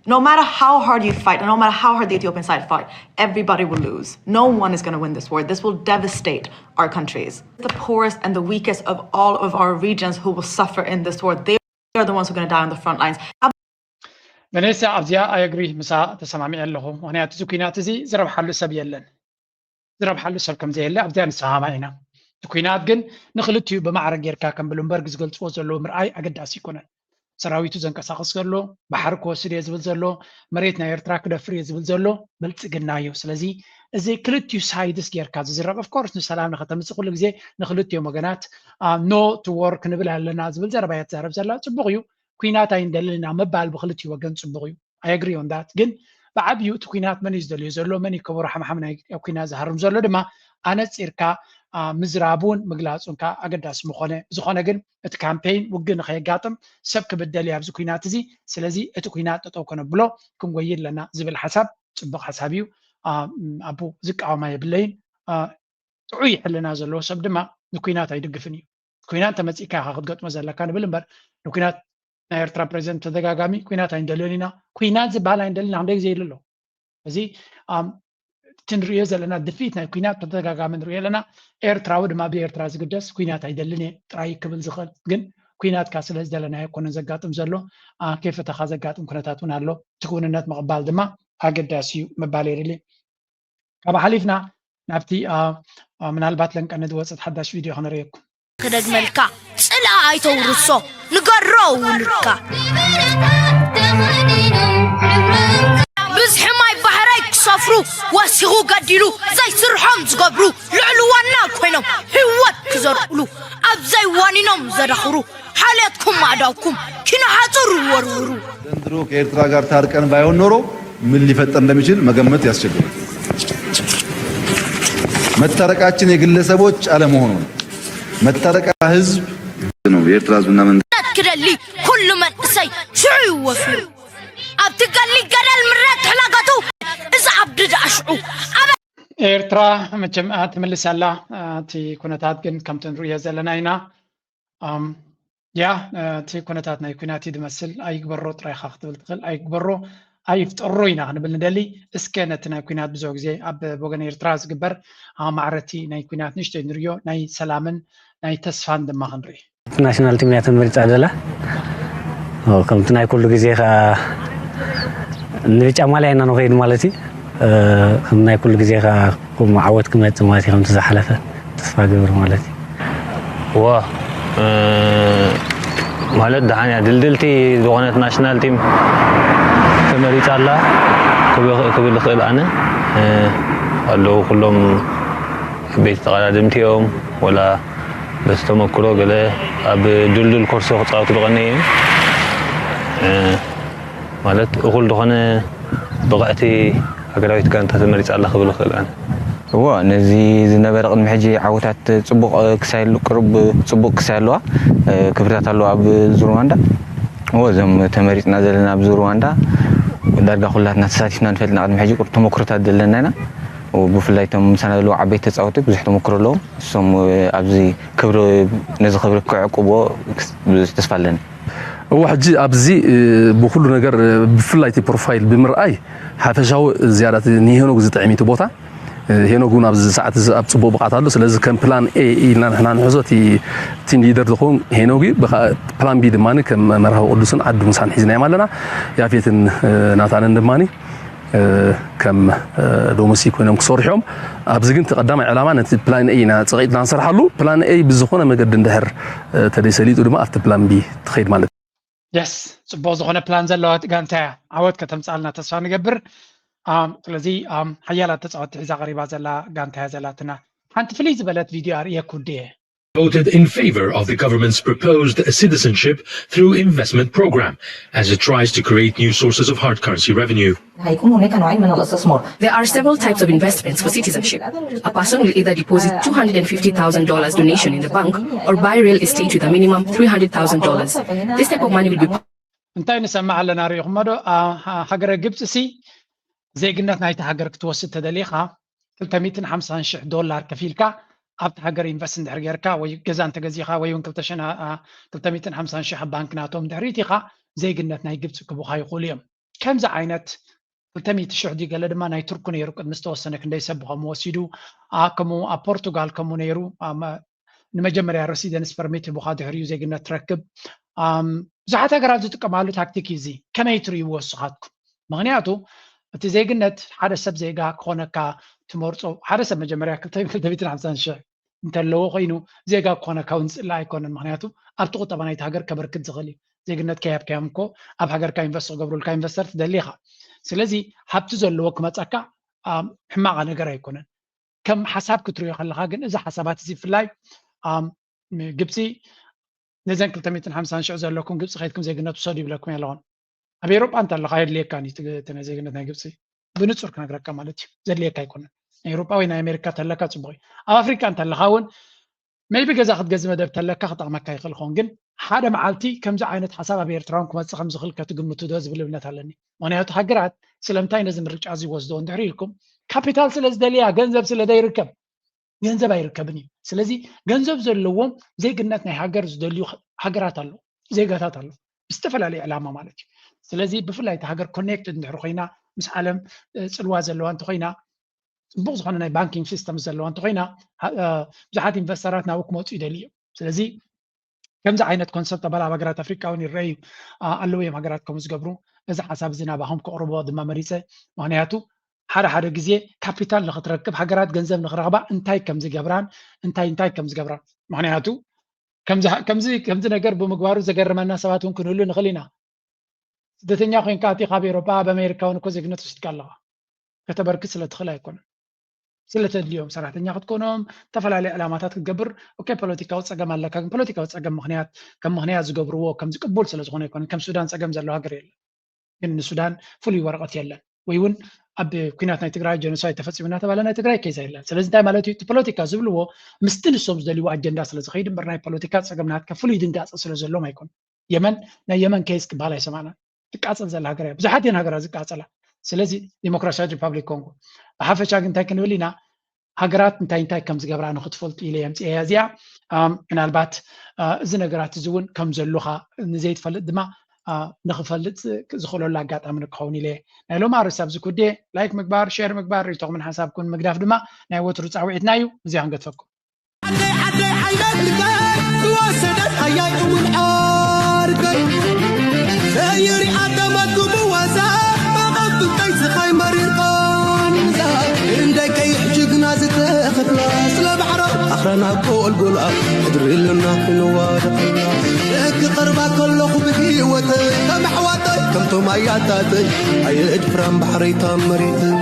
No matter how hard you fight, and no matter how hard the Ethiopian side fight, everybody will lose. No one is going to win this war. This will devastate our countries. The poorest and the weakest of all of our regions who will suffer in this war, they are the ones who are going to die on the front lines. ቨኔሳ፣ ኣብዚኣ I agree፣ ምሳ ተሰማሚዐ ኣለኹ። ምኽንያቱ እዚ ኩናት እዚ ዝረብሓሉ ሰብ የለን። ዝረብሓሉ ሰብ ከም ዘየለ ኣብዚኣ ንሰማማዕ ኢና። እቲ ኩናት ግን ንኽልቲኡ ብማዕረ ጌርካ ከም ብሉምበርግ ዝገልፅዎ ዘለዉ ምርኣይ ኣገዳሲ ኣይኮነን። ሰራዊቱ ዘንቀሳቕስ ዘሎ፣ ባሕሪ ክወስድ እየ ዝብል ዘሎ፣ መሬት ናይ ኤርትራ ክደፍር እየ ዝብል ዘሎ ብልጽግና እዩ። ስለዚ እዚ ክልቲኡ ሳይድስ ጌርካ ዝዝረብ፣ of course ንሰላም ንኸተምጽእ ኩሉ ግዜ ንኽልቲኦም ወገናት፣ አ፣ no to war ክንብል ኣለና ዝብል ዘረባ እያ ትዛረብ ዘላ። ጽቡቕ እዩ። ኩናት ኣይንደልን ኢና ምባል ብክልቲኡ ወገን ፅቡቕ እዩ። I agree on that። ግን ብዓብዩ እቲ ኩናት መን እዩ ዝደልዮ ዘሎ፣ መን እዩ ከበሮ ሓምሓም ናይ ኩናት ዝሃርም ዘሎ ድማ ኣነፂርካ ምዝራቡን ምግላፁን ከዓ ኣገዳሲ ምኾነ። ዝኾነ ግን እቲ ካምፔይን ውግእ ንኸየጋጥም ሰብ ክብደል እዩ ኣብዚ ኩናት እዚ። ስለዚ እቲ ኩናት ጠጠው ከነብሎ ክንጎይ ኣለና ዝብል ሓሳብ ፅቡቕ ሓሳብ እዩ። ኣቡ ዝቃወማ የብለይን። ጥዑይ ሕልና ዘለዎ ሰብ ድማ ንኩናት ኣይድግፍን እዩ። ኩናት ተመፂእካ ኢኻ ክትገጥሞ ዘለካ ንብል እምበር ንኩናት ናይ ኤርትራ ፕሬዚደንት ተደጋጋሚ ኩናት ኣይንደልዮን ኢና፣ ኩናት ዝበሃል ኣይንደልን ኢና ክንደይ ግዜ ኢሉ ኣሎ። እዚ እቲ ንሪኦ ዘለና ድፊት ናይ ኩናት ተደጋጋሚ ንሪኦ ኣለና። ኤርትራዊ ድማ ብኤርትራ ዝግደስ ኩናት ኣይደልን እየ ጥራይ ክብል ዝኽእል ግን ኩናት ካ ስለ ዝደለናዮ ኣይኮነን ዘጋጥም ዘሎ። ከይፈተኻ ዘጋጥም ኩነታት እውን ኣሎ። እቲ ክውንነት ምቕባል ድማ ኣገዳሲ እዩ ምባል የድሊ። ካብ ሓሊፍና ናብቲ ምናልባት ለንቀነ ዝወፅት ሓዳሽ ቪድዮ ክነርእየኩም። ክደግመልካ ፅልኣ ኣይተውርሶ ንገሮ ውልድካ። ብዝሒ ማይ ባሕረይ ክሰፍሩ ወሲኹ ገዲሉ ዘይስርሖም ዝገብሩ ልዕሊ ዋና ኮይኖም ህይወት ክዘርኡሉ ኣብ ዘይዋኒኖም ዘዳኽሩ ሓልያትኩም ኣእዳውኩም ኪኖ ሓፁር ይወርውሩ። ዘንድሮ ከኤርትራ ጋር ታርቀን ባይሆን ኖሮ ምን ሊፈጠር እንደሚችል መገመት ያስቸግራል። መታረቃችን የግለሰቦች አለመሆኑን መታረቃ ህዝብ ነው። የኤርትራ ህዝብና መንግስት ክደሊ ኩሉ መንእሰይ ሽዑ ይወፍዩ ኣብቲ ገሊ ገደል ምረት ሕላገቱ እዚ ኣብዲ ደኣሽዑ ኣበ ኤርትራ መቸም ትምልስ ኣላ። እቲ ኩነታት ግን ከምቲ ንርእዮ ዘለና ኢና። ያ እቲ ኩነታት ናይ ኩናት እዩ ዝመስል። ኣይግበሮ ጥራይ ኢኻ ክትብል ትኽእል። ኣይግበሮ ኣይፍጠሮ ኢና ክንብል ንደሊ። እስከ ነቲ ናይ ኩናት ብዙሕ ግዜ ኣብ ወገን ኤርትራ ዝግበር ማዕረቲ ናይ ኩናት ንእሽተይ ንርእዮ፣ ናይ ሰላምን ናይ ተስፋን ድማ ክንርኢ። ናሽናል ቲም እያ ተመሪፃ ዘላ። ከምቲ ናይ ኩሉ ግዜ ከዓ ንብጫ ማልያ ኢና ንኸይድ ማለት እዩ። ከም ናይ ኩሉ ግዜ ከዓ ከምኡ ዓወት ክመፅእ ማለት እዩ ከምቲ ዝሓለፈ ተስፋ ገብር ማለት እዩ። እወ ማለት ደሓን እያ ድልድልቲ ዝኾነት ናሽናል ቲም ተመሪፃ ኣላ ክብል እኽእል ኣነ ኣለዉ ኩሎም ዓበይቲ ተቐዳደምቲ እዮም ወላ በቲ ተመክሮ ገለ ኣብ ድልዱል ኮርሶ ክፃወቱ ዝቐነዩ እዮም ማለት እኹል ዝኾነ ብቕዕቲ ሃገራዊት ጋንታ ተመሪፃ ኣላ ክብል እኽእል ኣነ። እዎ ነዚ ዝነበረ ቅድሚ ሕጂ ዓወታት ፅቡቕ ክሳይ ቁሩብ ፅቡቕ ክሳይ ኣለዋ ክብርታት ኣለዋ ኣብ ዙር ሩዋንዳ እዎ እዞም ተመሪፅና ዘለና ኣብዚ ሩዋንዳ ዳርጋ ኩላትና ተሳቲፍና ንፈልጥና ቅድሚ ሕጂ ቁሩብ ተመክሮታት ዘለና ኢና ብፍላይ እቶም ምሳና ዘለዉ ዓበይቲ ተፃወቲ ብዙሕ ተመክሮ ኣለዎም እሶም ኣብዚ ክብሪ ነዚ ክብሪ ክዕቅብዎ ተስፋ ኣለኒ። እወ ሕጂ ኣብዚ ብኩሉ ነገር ብፍላይ እቲ ፕሮፋይል ብምርኣይ ሓፈሻዊ ዝያዳ ንሄኖግ ዝጥዕም እዩ እቲ ቦታ። ሄኖግ እውን ኣብዚ ሰዓት እዚ ኣብ ፅቡቕ ብቕዓት ኣሎ። ስለዚ ከም ፕላን ኤ ኢልና ንሕና ንሕዞ እቲ ቲም ሊደር ዝኸውን ሄኖግ እዩ። ፕላን ቢ ድማ ከም መርሃዊ ቅዱስን ዓዱ ምሳን ሒዝናዮም ኣለና። ያፌትን ናታንን ድማ ከም ዶመሲ ኮይኖም ክሰርሑ እዮም። ኣብዚ ግን እቲ ቀዳማይ ዕላማ ነቲ ፕላን ኤ ኢና ጸቒጥና ንሰርሓሉ። ፕላን ኤ ብዝኾነ መገዲ እንድሕር ተደይሰሊጡ ድማ ኣብቲ ፕላን ቢ ትኸይድ ማለት እዩ። የስ ጽቡቕ ዝኾነ ፕላን ዘለዋ ጋንታ እያ። ዓወት ከተምጽኣልና ተስፋ ንገብር። ኣም ስለዚ ኣም ሓያላት ተጻወትቲ ሒዛ ቀሪባ ዘላ ጋንታ እያ ዘላትና። ሓንቲ ፍልይ ዝበለት ቪድዮ ኣርእየኩ ድየ። voted in favor of the government's proposed citizenship through investment program as it tries to create new sources of hard currency revenue. There are several types of investments for citizenship. A person will either deposit two hundred fifty thousand dollars donation in the bank or buy real estate with a minimum three hundred thousand dollars. This type of money will be እንታይ ንሰምዕ ኣለና ርኢኹሞ ዶ? ሃገረ ግብፂ ሲ ዜግነት ናይቲ ሃገር ክትወስድ ተደሊኻ ክልተ ሚእትን ሓምሳን ሽሕ ዶላር ከፊልካ ኣብቲ ሃገር ኢንቨስት እንድሕር ጌርካ ወይ ገዛ እንተገዚእኻ ወይ እውን ክልተ ሚእትን ሓምሳን ሽሕ ኣብ ባንክ ናቶም እንድሕር ኢቲኻ ዜግነት ናይ ግብፂ ክቡኻ ይኽእሉ እዮም። ከምዚ ዓይነት ክልተ ሚእቲ ሽሕ ድዩ ገለ ድማ ናይ ቱርኩ ነይሩ ቅድሚ ዝተወሰነ ክንደይ ሰብ ብኸምኡ ወሲዱ። ከምኡ ኣብ ፖርቱጋል ከምኡ ነይሩ። ንመጀመርያ ረሲደንስ ፐርሚት ሂቡኻ ድሕሪኡ ዜግነት ትረክብ። ብዙሓት ሃገራት ዝጥቀማሉ ታክቲክ እዩ እዚ። ከመይ ትርእይዎ ንስኻትኩም? ምኽንያቱ እቲ ዜግነት ሓደ ሰብ ዜጋ ክኾነካ ትመርጾ ሓደ ሰብ መጀመርያ ክልተ ሚእትን ሓምሳን ሽሕ እንተለዎ ኮይኑ ዜጋ ክኾነካ እውን ዝፅላእ ኣይኮነን። ምኽንያቱ ኣብቲ ቁጠባ ናይቲ ሃገር ከበርክት ዝኽእል እዩ። ዜግነት ከይሃብካዮም እኮ ኣብ ሃገርካ ኢንቨስት ክገብሩልካ ኢንቨስተር ትደሊ ኢኻ። ስለዚ ሃብቲ ዘለዎ ክመፀካ ሕማቕ ነገር ኣይኮነን። ከም ሓሳብ ክትሪኦ ከለኻ ግን እዚ ሓሳባት እዚ ብፍላይ ግብፂ እዘን ክልተ ሚእትን ሓምሳን ሽሕ ዘለኩም ግብፂ ከይድኩም ዜግነት ውሰዱ ይብለኩም የለኹን። ኣብ ኤውሮጳ እንተለኻ የድልየካ እዩ እቲ ናይ ዜግነት ናይ ግብፂ፣ ብንፁር ክነግረካ ማለት እዩ። ዘድልየካ ኣይኮነን። ናይ ኤውሮጳ ወይ ናይ ኣሜሪካ ተለካ ፅቡቅ እዩ። ኣብ ኣፍሪካ እንተለኻ እውን maybe ገዛ ክትገዝ መደብ ተለካ ክጠቕመካ ይኽእል ኸውን፣ ግን ሓደ መዓልቲ ከምዚ ዓይነት ሓሳብ ኣብ ኤርትራውን ክመፅእ ከም ዝኽእል ከትግምቱ ዶ ዝብል እምነት ኣለኒ። ምክንያቱ ሃገራት ስለምንታይ ነዚ ምርጫ እዚ ወስዶ እንድሕር ኢልኩም፣ ካፒታል ስለ ዝደልያ፣ ገንዘብ ስለ ዘይርከብ፣ ገንዘብ ኣይርከብን እዩ። ስለዚ ገንዘብ ዘለዎም ዜግነት ናይ ሃገር ዝደልዩ ሃገራት ኣለዉ፣ ዜጋታት ኣለዉ፣ ብዝተፈላለየ ዕላማ ማለት እዩ። ስለዚ ብፍላይ እቲ ሃገር ኮኔክትድ እንድሕር ኮይና፣ ምስ ዓለም ጽልዋ ዘለዋ እንተኮይና፣ ፅቡቅ ዝኾነ ናይ ባንኪንግ ሲስተም ዘለዋ እንተኮይና፣ ብዙሓት ኢንቨስተራት ናብኡ ክመፁ ይደልዩ እዮም። ስለዚ ከምዚ ዓይነት ኮንሰፕት ኣባል ኣብ ሃገራት ኣፍሪካ እውን ይረኣዩ ኣለዉ እዮም። ሃገራት ከምኡ ዝገብሩ፣ እዚ ሓሳብ እዚ ናባኹም ክቕርቦ ድማ መሪፀ። ምክንያቱ ሓደ ሓደ ግዜ ካፒታል ንክትረክብ፣ ሃገራት ገንዘብ ንክረክባ እንታይ ከም ዝገብራን እንታይ እንታይ ከም ዝገብራን፣ ምክንያቱ ከምዚ ነገር ብምግባሩ ዘገርመና ሰባት እውን ክንህሉ ንኽእል ኢና። ስደተኛ ኮይንካ ኣቲ ካብ ኤሮጳ ኣብ ኣሜሪካ እውን እኮ ዜግነት ወሲድካ ኣለኻ። ከተበርክት ስለ ትኽእል ኣይኮነን። ስለ ተድልዮም ሰራሕተኛ ክትኮኖም፣ ዝተፈላለዩ ዕላማታት ክትገብር፣ ኦኬ፣ ፖለቲካዊ ፀገም ኣለካ። ግን ፖለቲካዊ ፀገም ምክንያት ከም ምክንያት ዝገብርዎ ከም ዝቅቡል ስለ ዝኾነ ኣይኮነን። ከም ሱዳን ፀገም ዘለዎ ሃገር የለን። ግን ንሱዳን ፍሉይ ወረቐት የለን፣ ወይ እውን ኣብ ኩናት ናይ ትግራይ ጀኖሳይድ ተፈፂሙ እናተባለ ናይ ትግራይ ኬዛ የለን። ስለዚ እንታይ ማለት እዩ? እቲ ፖለቲካ ዝብልዎ ምስቲ ንሶም ዝደልይዎ ኣጀንዳ ስለ ዝኸይድ እምበር ናይ ፖለቲካ ፀገም ናትካ ፍሉይ ድንጋፀ ስለ ዘሎም ኣይኮን። የመን ናይ የመን ኬዝ ክበሃል ኣይሰማዕናን። ትቃፀል ዘላ ሃገር እያ። ብዙሓት እየን ሃገራት ዝቃፀላ። ስለዚ ዲሞክራሲያዊት ሪፓብሊክ ኮንጎ ብሓፈሻ ግን እንታይ ክንብል ኢና? ሃገራት እንታይ እንታይ ከም ዝገብራ ንክትፈልጡ ኢለ የምፅኤያ እዚኣ። ምናልባት እዚ ነገራት እዚ እውን ከም ዘሉካ ንዘይትፈልጥ ድማ ንክፈልጥ ዝኽእለሉ ኣጋጣሚ ንክኸውን ኢለ። ናይ ሎም ኣርእስቲ ኣብዚ ኩዴ ላይክ ምግባር፣ ሼር ምግባር፣ ርእይቶኹምን ሓሳብኩን ምግዳፍ ድማ ናይ ወትሩ ፃውዒትና እዩ። እዚኣ ክንገድፈኩም። ዓደይ ዓደይ ዓይነት ልገር ዝወሰደት ኣያይ እውን ዓርከይ ዘይሪኣ ተመግቡ ወዛ መቐብተይ ስኻይ መሪር ቃንዛ እንደይ ቀይሕ ጅግና ዝተኸፍላ ስለ ባሕራ ኣኽራና ጎልጎላ ሕድሪ ኢልና ክንዋደቐላ ክቐርባ ከለኹ ብህይወተይ ከም ኣሕዋተይ ከምቶም ኣያታተይ ኣየድፍራን ባሕረይታ መሬተይ